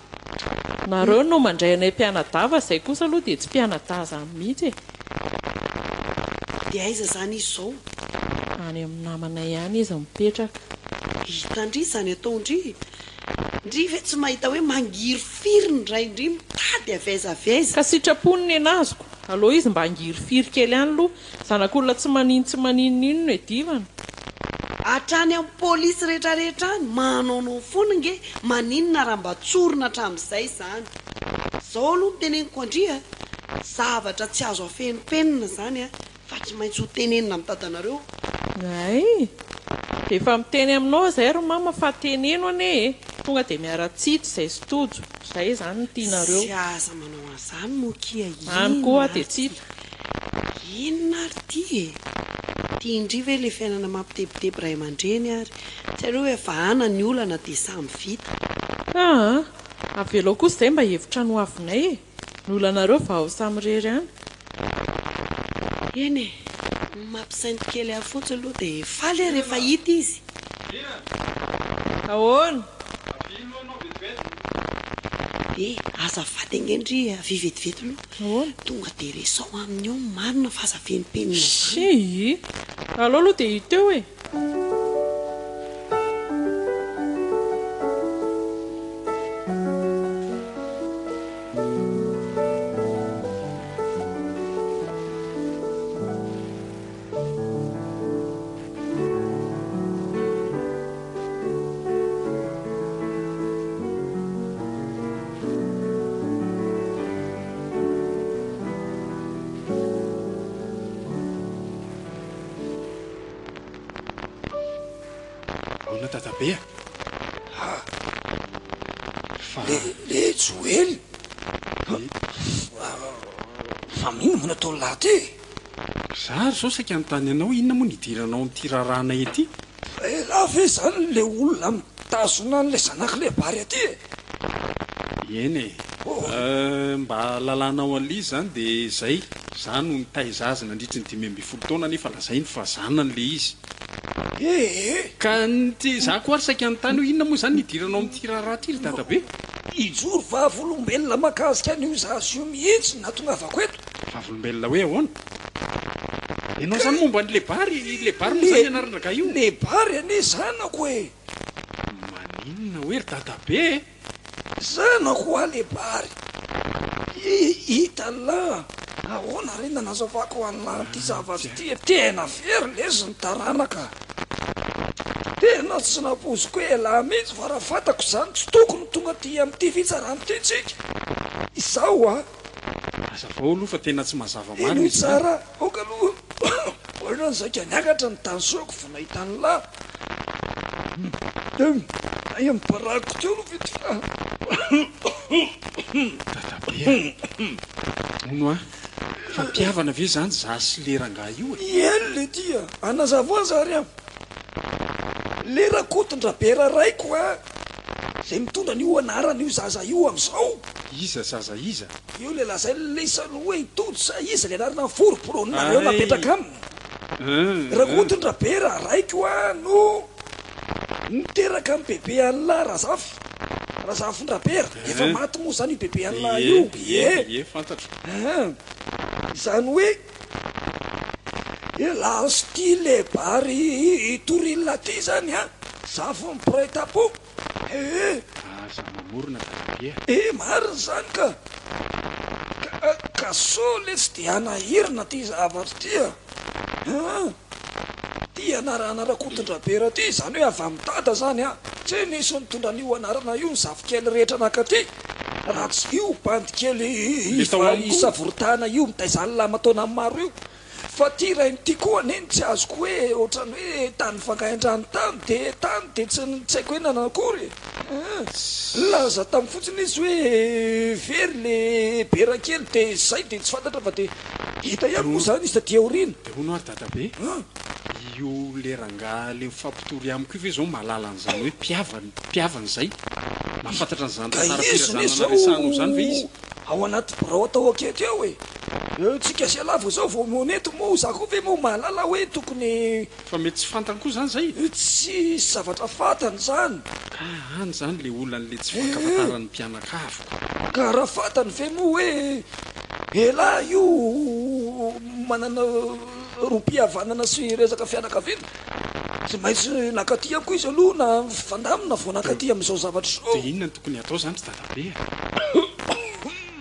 Nareo no mandray anay mpianadahy fa zay kosa aloha dia tsy mpianadahy zany mihitsy e. Dia aiza zany izy zao? Any amin'ny namanay any izy mipetraka. Hitan-dry izany ataon-dry. Ndry ve tsy mahita hoe mangirifiry ny rain-dry mitady avy aiza avy aiza. Ka sitrapony nenaziko. Aleo izy mba hangirifiry kely any aloha. Zanak'olona tsy manino tsy maninon'inona e divana. Hatrany amin'ny polisy rehetrarehetra any, manaonao foana nge, maninona raha mba tsorina hatramin'izay izany. Zao aloha no teneniko an-dry a, zavatra tsy azo afenimpenina izany a, fa tsy maintsy ho tenenina amin'ny dadanareo. Hay! Efa miteny aminao izay ry mama fa teneno anie e! Tonga dia miara-tsitsy izay sy Tojo, izay izany no tianareo. Tsy aza manao an'izany moa kia Any koa inona aho dia ary tsy ty. hita. Inona ary ity e? Ity indry ve ilay fiainana mampitebiteby ray aman-dreny ary? Tsy aleo hoe vahana ny olana dia samy vita. Aa! Avelao kosa izay mba hevitra ny hoavinay e! Ny olanareo vao samirery any. Eny e! Ny mampisainty kely ahy fotsiny aloha dia faly aho rehefa hita izy. Ahoana? Eh! Azafady ange ndry e! Avia vetivety aloha. Ahoana? Tonga dia resaho aminy eo ny marina fa aza fenimpenina izany. Shii! Aleo aloha dia hita eo e! Ahoana dadabe a? Ha! Fa. Le le Joely! Fa inona moa no ataon'lah ty e? Za ary zao saika hanontany anao inona moa no idiranao amin'ity raharahanay ity? Elah ve zany le olona mitazona an'le zanak'le Bary aty e? Eny e! Mba hahalalanao an'ilay izy zany dia zay, za no nitaiza azy nandritry ny 15 taona nefa lazainy fa zanany le izy. Ee! Ka ny ty, za koa ary saika hanontany hoe inona moa izany ny idiranao amin'ity raharaha ity ry dadabe? Hijoro vavolombelona mahakasika an'io zaza io mihitsy no nahatongavako eto. Vavolombelona hoe ahoana? Ianao izany momba an'i Lebary, i Lebary moa izany ny anaran-dragahy io? Lebary anie zanako e! Maninona hoe ry dadabe e? Zanako hoa le Bary. Hitanlah ahoana re nanazavako anlah an'ity zavatra ity e. Tena very lesy ny taranaka. Tena tsy nampoiziko elah mihitsy fa raha fantako izany tsy tokony ho tonga aty amin'ity fitsarana ity tsika. Izao a. Hazavao aloha fa tena tsy mazava marina Henoy izany. tsara, aoka aloha ohatrany saika niakatra ny tension-ko vao nahita an'lah. Ay amin'ny barako teo aloha vita fa. Dadabe a! Hono a! Fa mpihavana ve izany za sy le rangahy io e? Eny letia a! Anazavao aza ary an! Le Rakotondrabera raiko a! Zay mitondra an'io anarana io zaza io amin'izao. Iza zaza iza? Io le lazain'lisany hoe i Tojo sa iza le anarana foromporononareo napetraka aminy? Rakotondrabera raiko a no niteraka an'i bebe an'lah Razafy, Razafindrabera, efa maty moa zany io bebe an'lah io, ie, Ie, fantatro. Izany hoe elah style bary toril ty zany an, zafin'ny mpiray tampo ee. Aza mamorona dadabe a. Eh marina izany ka! Ka ka sao letsy dia hanahirana ity zavatra ity a! An! Ity anarana Rakotondrabera ity, izany hoe avy amin'i Dada izany an! Tsy nisy nitondra an'io anarana io ny zafikely rehetra nankaty, raha tsy io bandy kely Le tao amiko. isavoritahana io mitaiza alina aman-taonany maro io. Fa ty rainy ty koa anie no tsy azoko hoe otrany hoe tany vangaindrano tany de tany de tsy tsy haiko hoe nanakory e! Nilaza tamiko fotsiny izy hoe very le bera kely de zay de tsy fantatra fa de hita ihany moa zany izy taty aoriana. De hono ary dadabe, io le rangahy le mifampitory amiko io ve zao mahalala an'izany hoe mpihavana mpihavana izay? Mahafantatra an'izany Ka izy anie tantaram-pirazanana resahanao izany ve izy? zao ao anaty birao atao akety ao e! Tsika sy ialahy vao zao vao monety moa za koa ve moa mahalala hoe tokony. Fa mety tsy fantany koa zany zay e! Tsy zavatra fantany zany. Ka any zany le olan'le tsy fankafantaran'ny mpianakavy ko. Ka raha fantany ve moa hoe elah io manana rohim-pihavanana sy resaka fianakaviana, tsy maintsy nankaty amiko izy aloha na nifandamina vao nankaty amin'izao zavatra izao. Dia inona no tokony hatao zany ry dadabe a?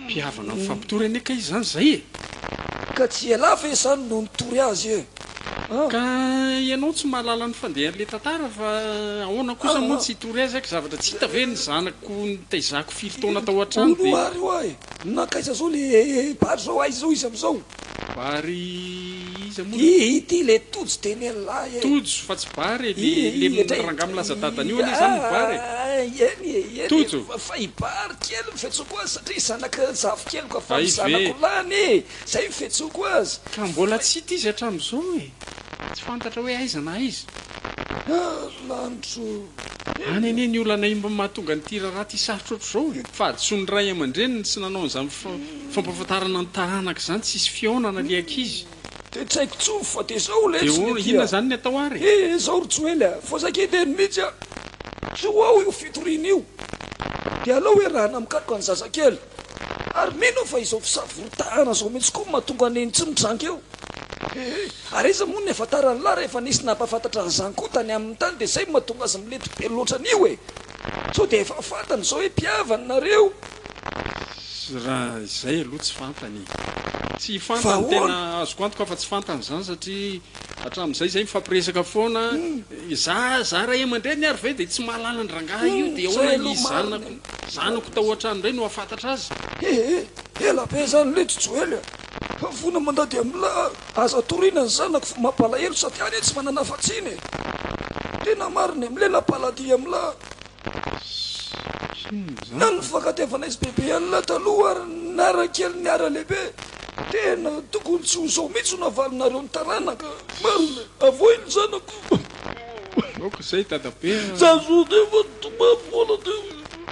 Mpihavana mifampitory anie kay izany zay e! Ka tsy ialahy ve izany no nitory azy e? An! Ka ianao tsy mahalala ny fandehan'le tantara fa ahoana kosa moa tsy hitory azy aky zavatra tsy hita ve ny zanako nitaizako firy taona tao an-trano Hono dia. ary hoa e! Nankaiza zao le bary zao aiza zao izy amizao? Bary iza moa? I ity le Tojo teny an'lah e! Tojo fa tsy Bary e, le le rangahy milaza dadany io anie zany ny Bary e! Eny e, eny e, Tojo! Fa i Bary kely ny fiantsoako azy satria zanaka zafikeliko avy Hay amin'ny ve! zanako lany e! Zay ny fiantsoako azy. Ka mbola tsy hita izy hatramin'izao e! Tsy fantatra hoe aiza na aiza. Ah ry lanitro Any eny anie e! ny olana io mba mahatonga an'ity raharaha ity sarotra ohatr'izao e! Fahadisoan'ny ray aman-dreniny tsy nanao an'izany fampahafantarana ny taranaka izany, tsisy fihaonana le ankizy. Dia tsy haiko tsony fa dia zao Dia letsy ny aty inona a! izany ny atao ary e? He zao ry Joely a! Vao saika hiteny mihitsy aho! Tsy ho ao io fitoriana io! Dia aleo hoe rahana mikaroka ny zazakely! Ary mino aho fa izao fisavoritahana izao mihitsy koa no mahatonga an'iny tsy mitranga eo! He! Ary aiza moa ny hafantaran'lah rehefa nisy nampahafantatra an'izany koa tany aminy tany dia izay no mahatonga azy milety be loatra an'io e! Sao dia efa fantany izao hoe mpihavana nareo? Raha izay aloha tsy fantany e! Tsy Fa fantany, tena ahoana? azoko antoka fa tsy fantany izany satria hatramin'izay izay mifampiresaka foana, za za ray aman-dreniny ary ve dia tsy mahalala an-drangahy io dia Izay ahoana aloha izy marina zanako e! zanako tao an-trano indray no hahafantatra azy? He he! Ela be izany letsy Joely a! Vono mandady amla aza toriana ny zanako fa mampalahelo sady any tsy manana afatsiny e! Tena marina e! Milela-paladia amla. Na ny fifankatiavanay sy bebe anla taloha ary niara kely niara lehibe tena tokony tsy ho zao mihitsy no havalinareo ny taranaka marina e! Avoay ny zanako. Aoka izay dadabe a! Za zo de efa nitomany foana teo.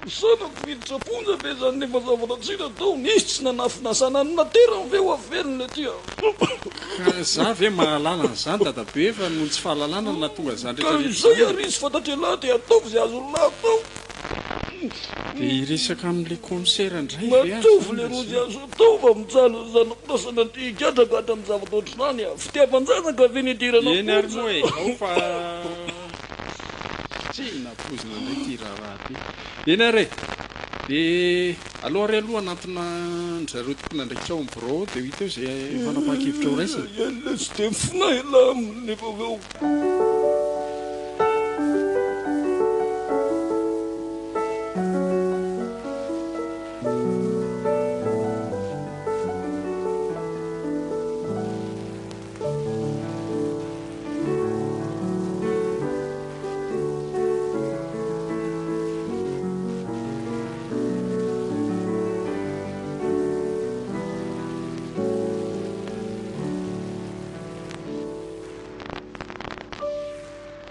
Zanako miditra am-ponja ve zany nefa zavatra tsy nataony, izy tsy nanafina zanany naterany ve ho avelona ety a. Ka za ve mahalala an'izany dadabe fa noho ny tsy fahalalana no nahatonga an'izany Ka rehetra rehetra izay izany ary e. izy fantatr'ialahy dia ataovy izay azon'lah atao. Dia hiresaka amin'ilay commissaire indray ve aho Ataovy izany leroa raha izay azo atao fa mijaly ny zanako lasa nandeha higadragadra amin'ny zavatra ohatr'izany a. Fitiavan-janaka ve ny hidirana Eny ary am-ponja? moa e, ao fa tsy nampoizina indray ity raharaha ity. Eny ary e! Dia aleo ary aloha hanantona an-dry zareo tompon'andraikitra ao amin'ny birao ao dia ho hita eo izay fanapahan-kevitra ho raisina. Eny lesy dia mifona elah aminy nefa avy eo.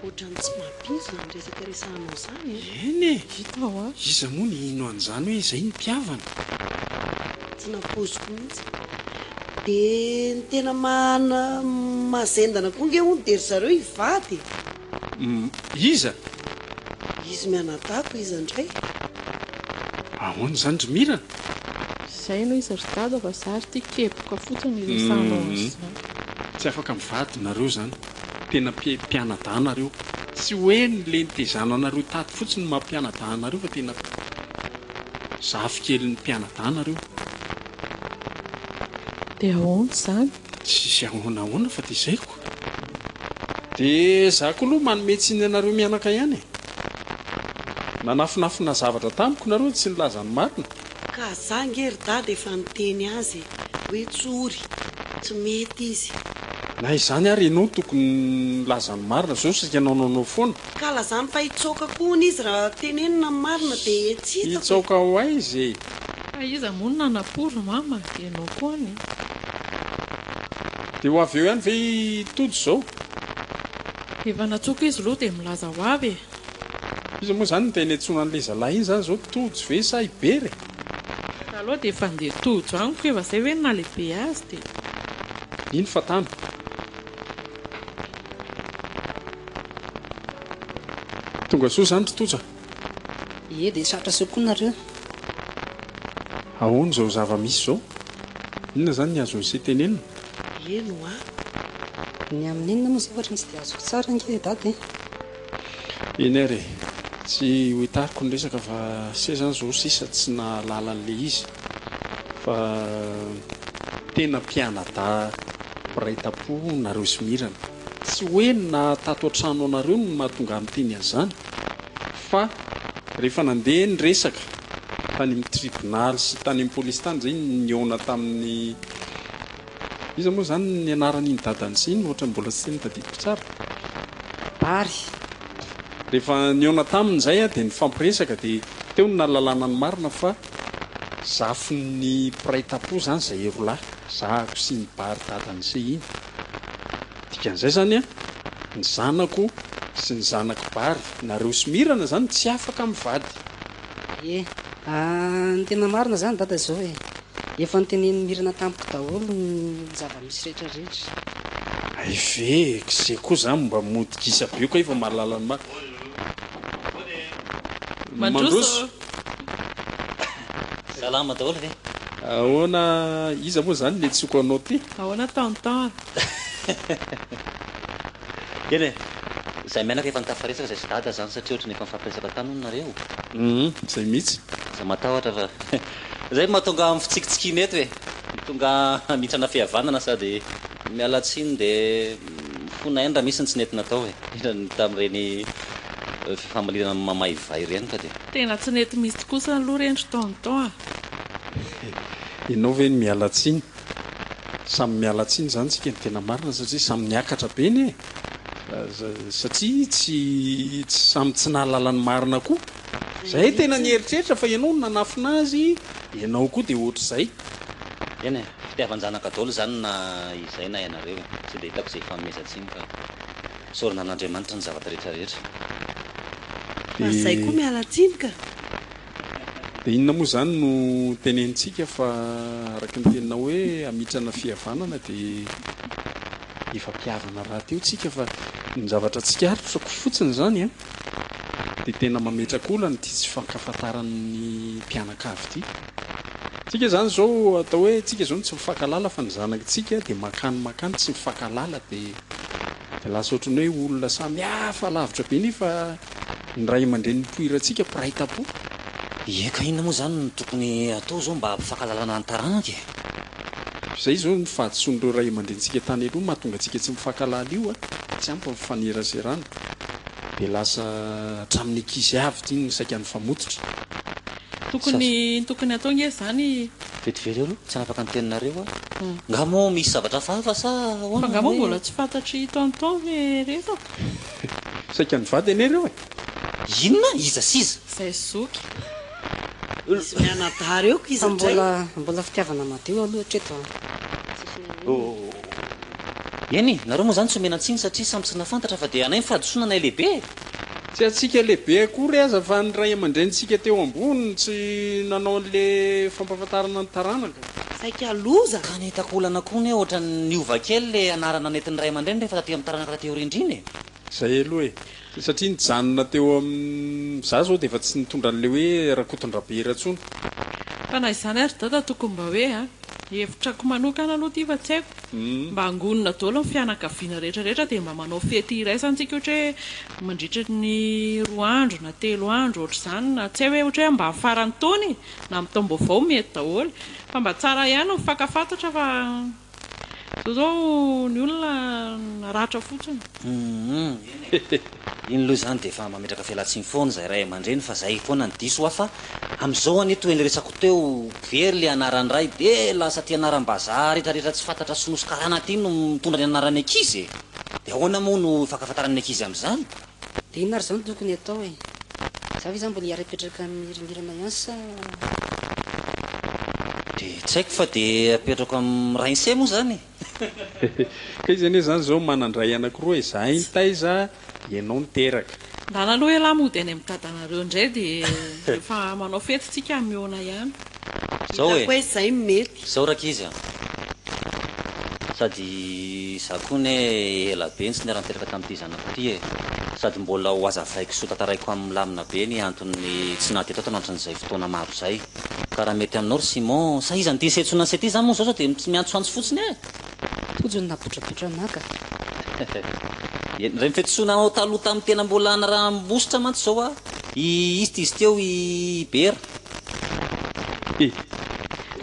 Ohatran'ny tsy mampino izany resaka resahanao izany e! Eny e! Vita hoa. Iza moa no hino an'izany hoe izay ny mpihavana? Tsy nampoiziko mihitsy. Dia ny tena mahazendana koa nge hono dia ry zareo hivady e! Iza? Izy mianadahy ko iza indray? Ahoana izany ry Mirana? Izay no izy ry dada fa za ry ty kepoka fotsiny iresahanao an'izany. Tsy afaka mivady nareo izany. Tena mpianadahy nareo. Tsy hoe ny le nitezana anareo tato fotsiny no maha mpianadahy anareo fa tena zafikelin'ny mpianadahy nareo. Dia ahoana izany? Tsisy ahoana ahoana fa dia izay ko. Dia za koa aloha manome tsiny anareo mianaka ihany e. Nanafinafina zavatra tamiko nareo tsy nilaza ny marina. Ka za nge ry dada efa niteny azy e, hoe tsory, tsy mety izy. Na izany ary ianao tokony nilaza ny marina, zao saika nanaonao foana. Ka lazany fa hitsaoka koa hono izy raha tenenina ny marina dia tsy hitako e. Hitsaoka ho aiza e? Fa iza moa no nanapory mama? Ianao koa anie. Dia ho avy eo ihany ve i Tojo izao? Efa natsoka izy aloha dia milaza ho avy e. Iza moa izany no tena iantsoana an'ilay zalahy iny izany izao? Tojo ve sa i Bery e? Za aloha dia efa handeha Tojo amiko efa zay ve no nahalehibe azy dia. Iny fa tany. Tonga soa izany ry Tojo a. Ie dia tratra soa koa nareo. Ahoana izao zava-misy izao? Inona izany ny azon'i se tenenina? Eny hoa. Ny amin'inona moa izay ohatran'ny tsy dia azoko tsara ange dada e. Eny ary e. Tsy ho hitariko ny resaka fa se zany izao sisa tsy nahalala an'ilay izy fa tena mpianadahy mpiray tampo nareo sy Mirana. Tsy hoe ny naha tato an-trano anareo no mahatonga ahy miteny an'izany fa rehefa nandeha ny resaka tany amin'ny tribonaly sy tany amin'ny polisy tany izay nihaona tamin'ny. Iza moa izany ny anaran'iny dadan'i iny ohatran'ny mbola tsy notadidiko tsara. Bary. Rehefa nihaona taminy izay aho dia nifampiresaka dia teo no nahalalana ny marina fa zafin'ny mpiray tampo izany izay roa lahy, zahako sy iny Bary dadan'i se iny. Dikan'izay izany an, ny zanako sy ny zanak'i Bary, nareo sy Mirana izany tsy afaka mivady. Ie. Ny tena marina izany dada izao e. Efa notenenin'i Mirana tamiko daholo ny zava-misy rehetra rehetra. Hay ve e, k'ze koa zany mba mody gisa be koa efa mahalala ny marina. Mandroso. Salama daholo ve? Ahoana, iza moa zany le tsoko anao ty? Ahoana tonton a? Eny e, zay mianaka efa nitafaresaka zay sy dada zany satria ohatran'ny efa nifampiresaka tany hono nareo. Hum, zay mihitsy. Aza matahotra fa zay no mahatonga amin'ny fitsikitsikiana eto e. Tonga hamitrana fihavanana sady miala tsiny de mifona ihany raha misy ny tsy nety natao e. Indrindra ny tamin'ireny fifamaliana mamaivay ireny ka de. Tena tsy nety mihitsy kosa aloha reny ry tonton a. Ianao ve no miala tsiny? Samy miala tsiny izany tsika ny tena marina satria samy niakatra be anie e! Satria tsy samy tsy nahalala ny marina koa. Zay tena nieritreritra fa ianao no nanafina azy, ianao koa dia ohatr'izay. Eny e, fitiavan-janaka daholo izany na izay na ianareo e. Tsy dia hitako izay ifanomezan-tsiny fa isaorana an'Andriamanitra ny zavatra rehetra rehetra. Fa zay koa miala tsiny ka. Dia inona moa izany no tenenintsika fa araka ny teninao hoe hamitrana fihavanana dia efa mpihavana rahateo tsika fa ny zavatra tsikaritrako fotsiny izany an, dia tena mametraka olana ity tsy fifankafantaran'ny mpianakavy ity. Tsika izany izao atao hoe tsika izao no tsy mifankalala fa ny zanakitsika dia mankany mankany tsy mifankalala dia dia lasa ohatran'ny hoe olona samy hafa lavitra be nefa ny ray aman-dreny nipoirantsika mpiray tampo. Ie ka inona moa izany no tokony atao izao mba hampifankalalana ny taranaka e? Izay izao ny fahadisoan'ireo ray aman-drenintsika tany aloha mahatonga antsika tsy mifankalala io a, tsy ampy ny fifaneraserana dia lasa hatramin'ny ankizy avy ity no saika nifamototra. Tokony tokony atao nge zany. Vetivety aloha, tsy hanapaka ny teninareo aho. Nga moa misy zavatra hafahafa sa ahoana Fa nga moa hoe. mbola tsy fantatr'i tonton le resaka? Saika nivady anie ireo e! Inona? Iza sy iza? Izay zoky. Izy mianadahy reo ko iza Fa ndray? mbola mbola fitiavana madio aloha hatreto an! Tsisy n'inon'inona. Eny e, nareo moa zany tsy omena tsiny satria samy tsy nahafantatra fa dia anay ny fahadisoana anay lehibe e! Tsy antsika lehibe akory aza fa ny ray aman-drenintsika teo ambony no tsy nanao an'le fampahafantarana ny taranaka. Saika loza! Ka ny hitako olana koa anie ohatran'ny niova kely le anarana nentin'ny ray aman-dreny rehefa taty amin'ny taranaka taty aoriana indrindra e! Zay aloha e! Satria nijanona teo am za zao dia efa tsy nitondra an'le hoe Rakotondrabera intsony. Fa na izany ary dada tokony mba hoe a! Hevitrako manokana aloha ity fa tsy haiko, mba angonina daholo ny fianakaviana rehetra rehetra dia mba manao fety iraisana tsika ohatra hoe mandritra ny roa andro na telo andro ohatr'izany na tsy hay hoe ohatra hoe mba faran'ny taona e! na amin'ny taom-baovao mety daholo fa mba tsara ihany ny mifankafantatra fa Zao zao ny olona naratra fotsiny. Humm eny e! Iny aloha izany dia efa mametraka fialantsiny foana izay ray aman-dreny fa zay foana no diso hoa fa amin'izao anie toy ny resako teo very le anaran'ny ray dia lasa aty anaram-bazaha retraretra tsy fantatra sy nosy karana aty no mitondra ny anaran'ny ankizy e! Dia ahoana moa no ifankafantaran'ny ankizy amin'izany? Dia inona ary izao no tokony atao e? Za ve izany mbola hiara-hipetraka mirimorona ihany sa. Dia tsy haiko fa dia apetrako amin'ny rainse moa izany e! Ka izy anie izany izao manan-dray anankiroa e, izahay nitaiza, ianao niteraka. Ndana aloha elah mody any amin'ny dadanareo indray dia rehefa manao fety tsika mihaona ihany. Zao e! Hitako hoe zay no mety. Zao rankizy a! Sady za koa ne ela be no tsy niara-nipetraka tamin'ity zanako ity e! Sady mbola ho hazavaiko sy ho tantaraiko aminy milamina be ny antony tsy naha teto ato anatrin'izay fotoana maro izay. Ka raha mety aminao ry Simon, sa iza no tia setsoina an'i Sety zany moa zao sao dia miantsoantso fotsiny e! Tojo ny nabotrabotra anah ka. Eny, ireny fetsoina anao taloha tamin'ny tena mbola naraham-bositra mantsy izao a! I iza izy teo i Bera.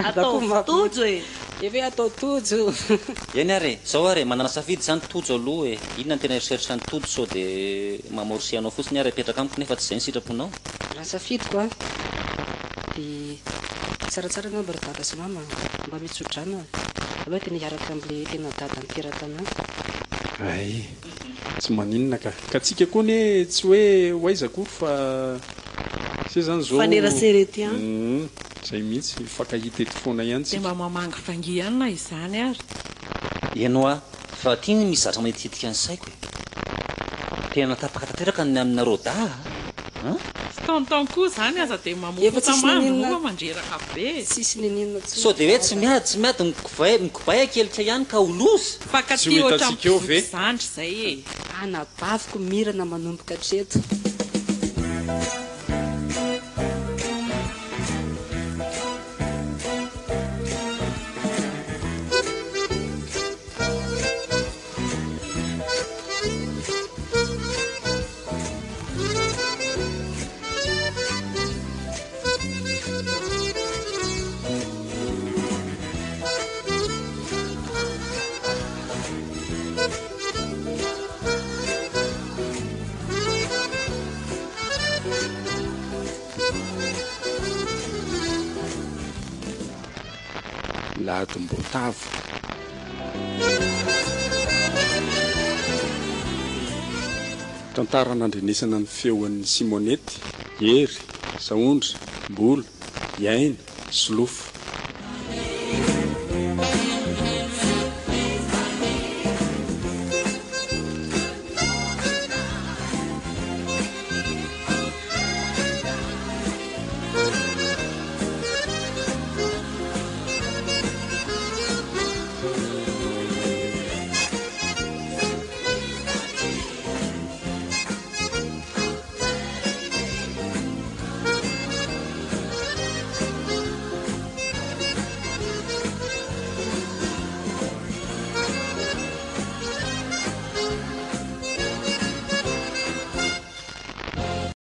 Ataovy tojo e! Efa hoe atao tojo. Eny ary e! Zao ary e, manana safidy izany Tojo aloha e! Inona no tena eritreritra an'i Tojo sao dia mamorsia anao fotsiny ary apetraka amiko nefa tsy izay ny sitraponao? Raha ny safidiko an, dia. Tsaratsara angamba ry dada sy mama mba mitsodrano a! Aleo tena hiaraka amle tena dada niteraka anah. Hay, tsy maninona ka. Ka tsika koa anie tsy hoe ho aiza akory fa se zany zao. Mifanerasera eto ihany. Humm, zay mihitsy, mifankahita eto foana ihany Dia tsika. mba mamangivangy ihany na izany ary. Eny hoa, fa aty ny misy zatra manitikitika ny saiko e. Tena tapaka tanteraka ny aminareo dahy a! An? Sy tonton koa zany aza dia Efa mamofoka tsisy mandry nininona moa fa mandreraka be e. Tsisy nininona tsony Sao dia hoe tsy dada. miady tsy miady mikobay mikobay akelika ihany ka ho loza? Tsy ho Mpankatia ohatran'ny hitantsika eo ve? mpizoky zandry zay e. Anabaviko mirana manomboka hatreto. Ladim-boatavo. Tantara nandrenesana ny feon'i Simonety, Hery, Sahondra, Mbola, Iaina, Solofo.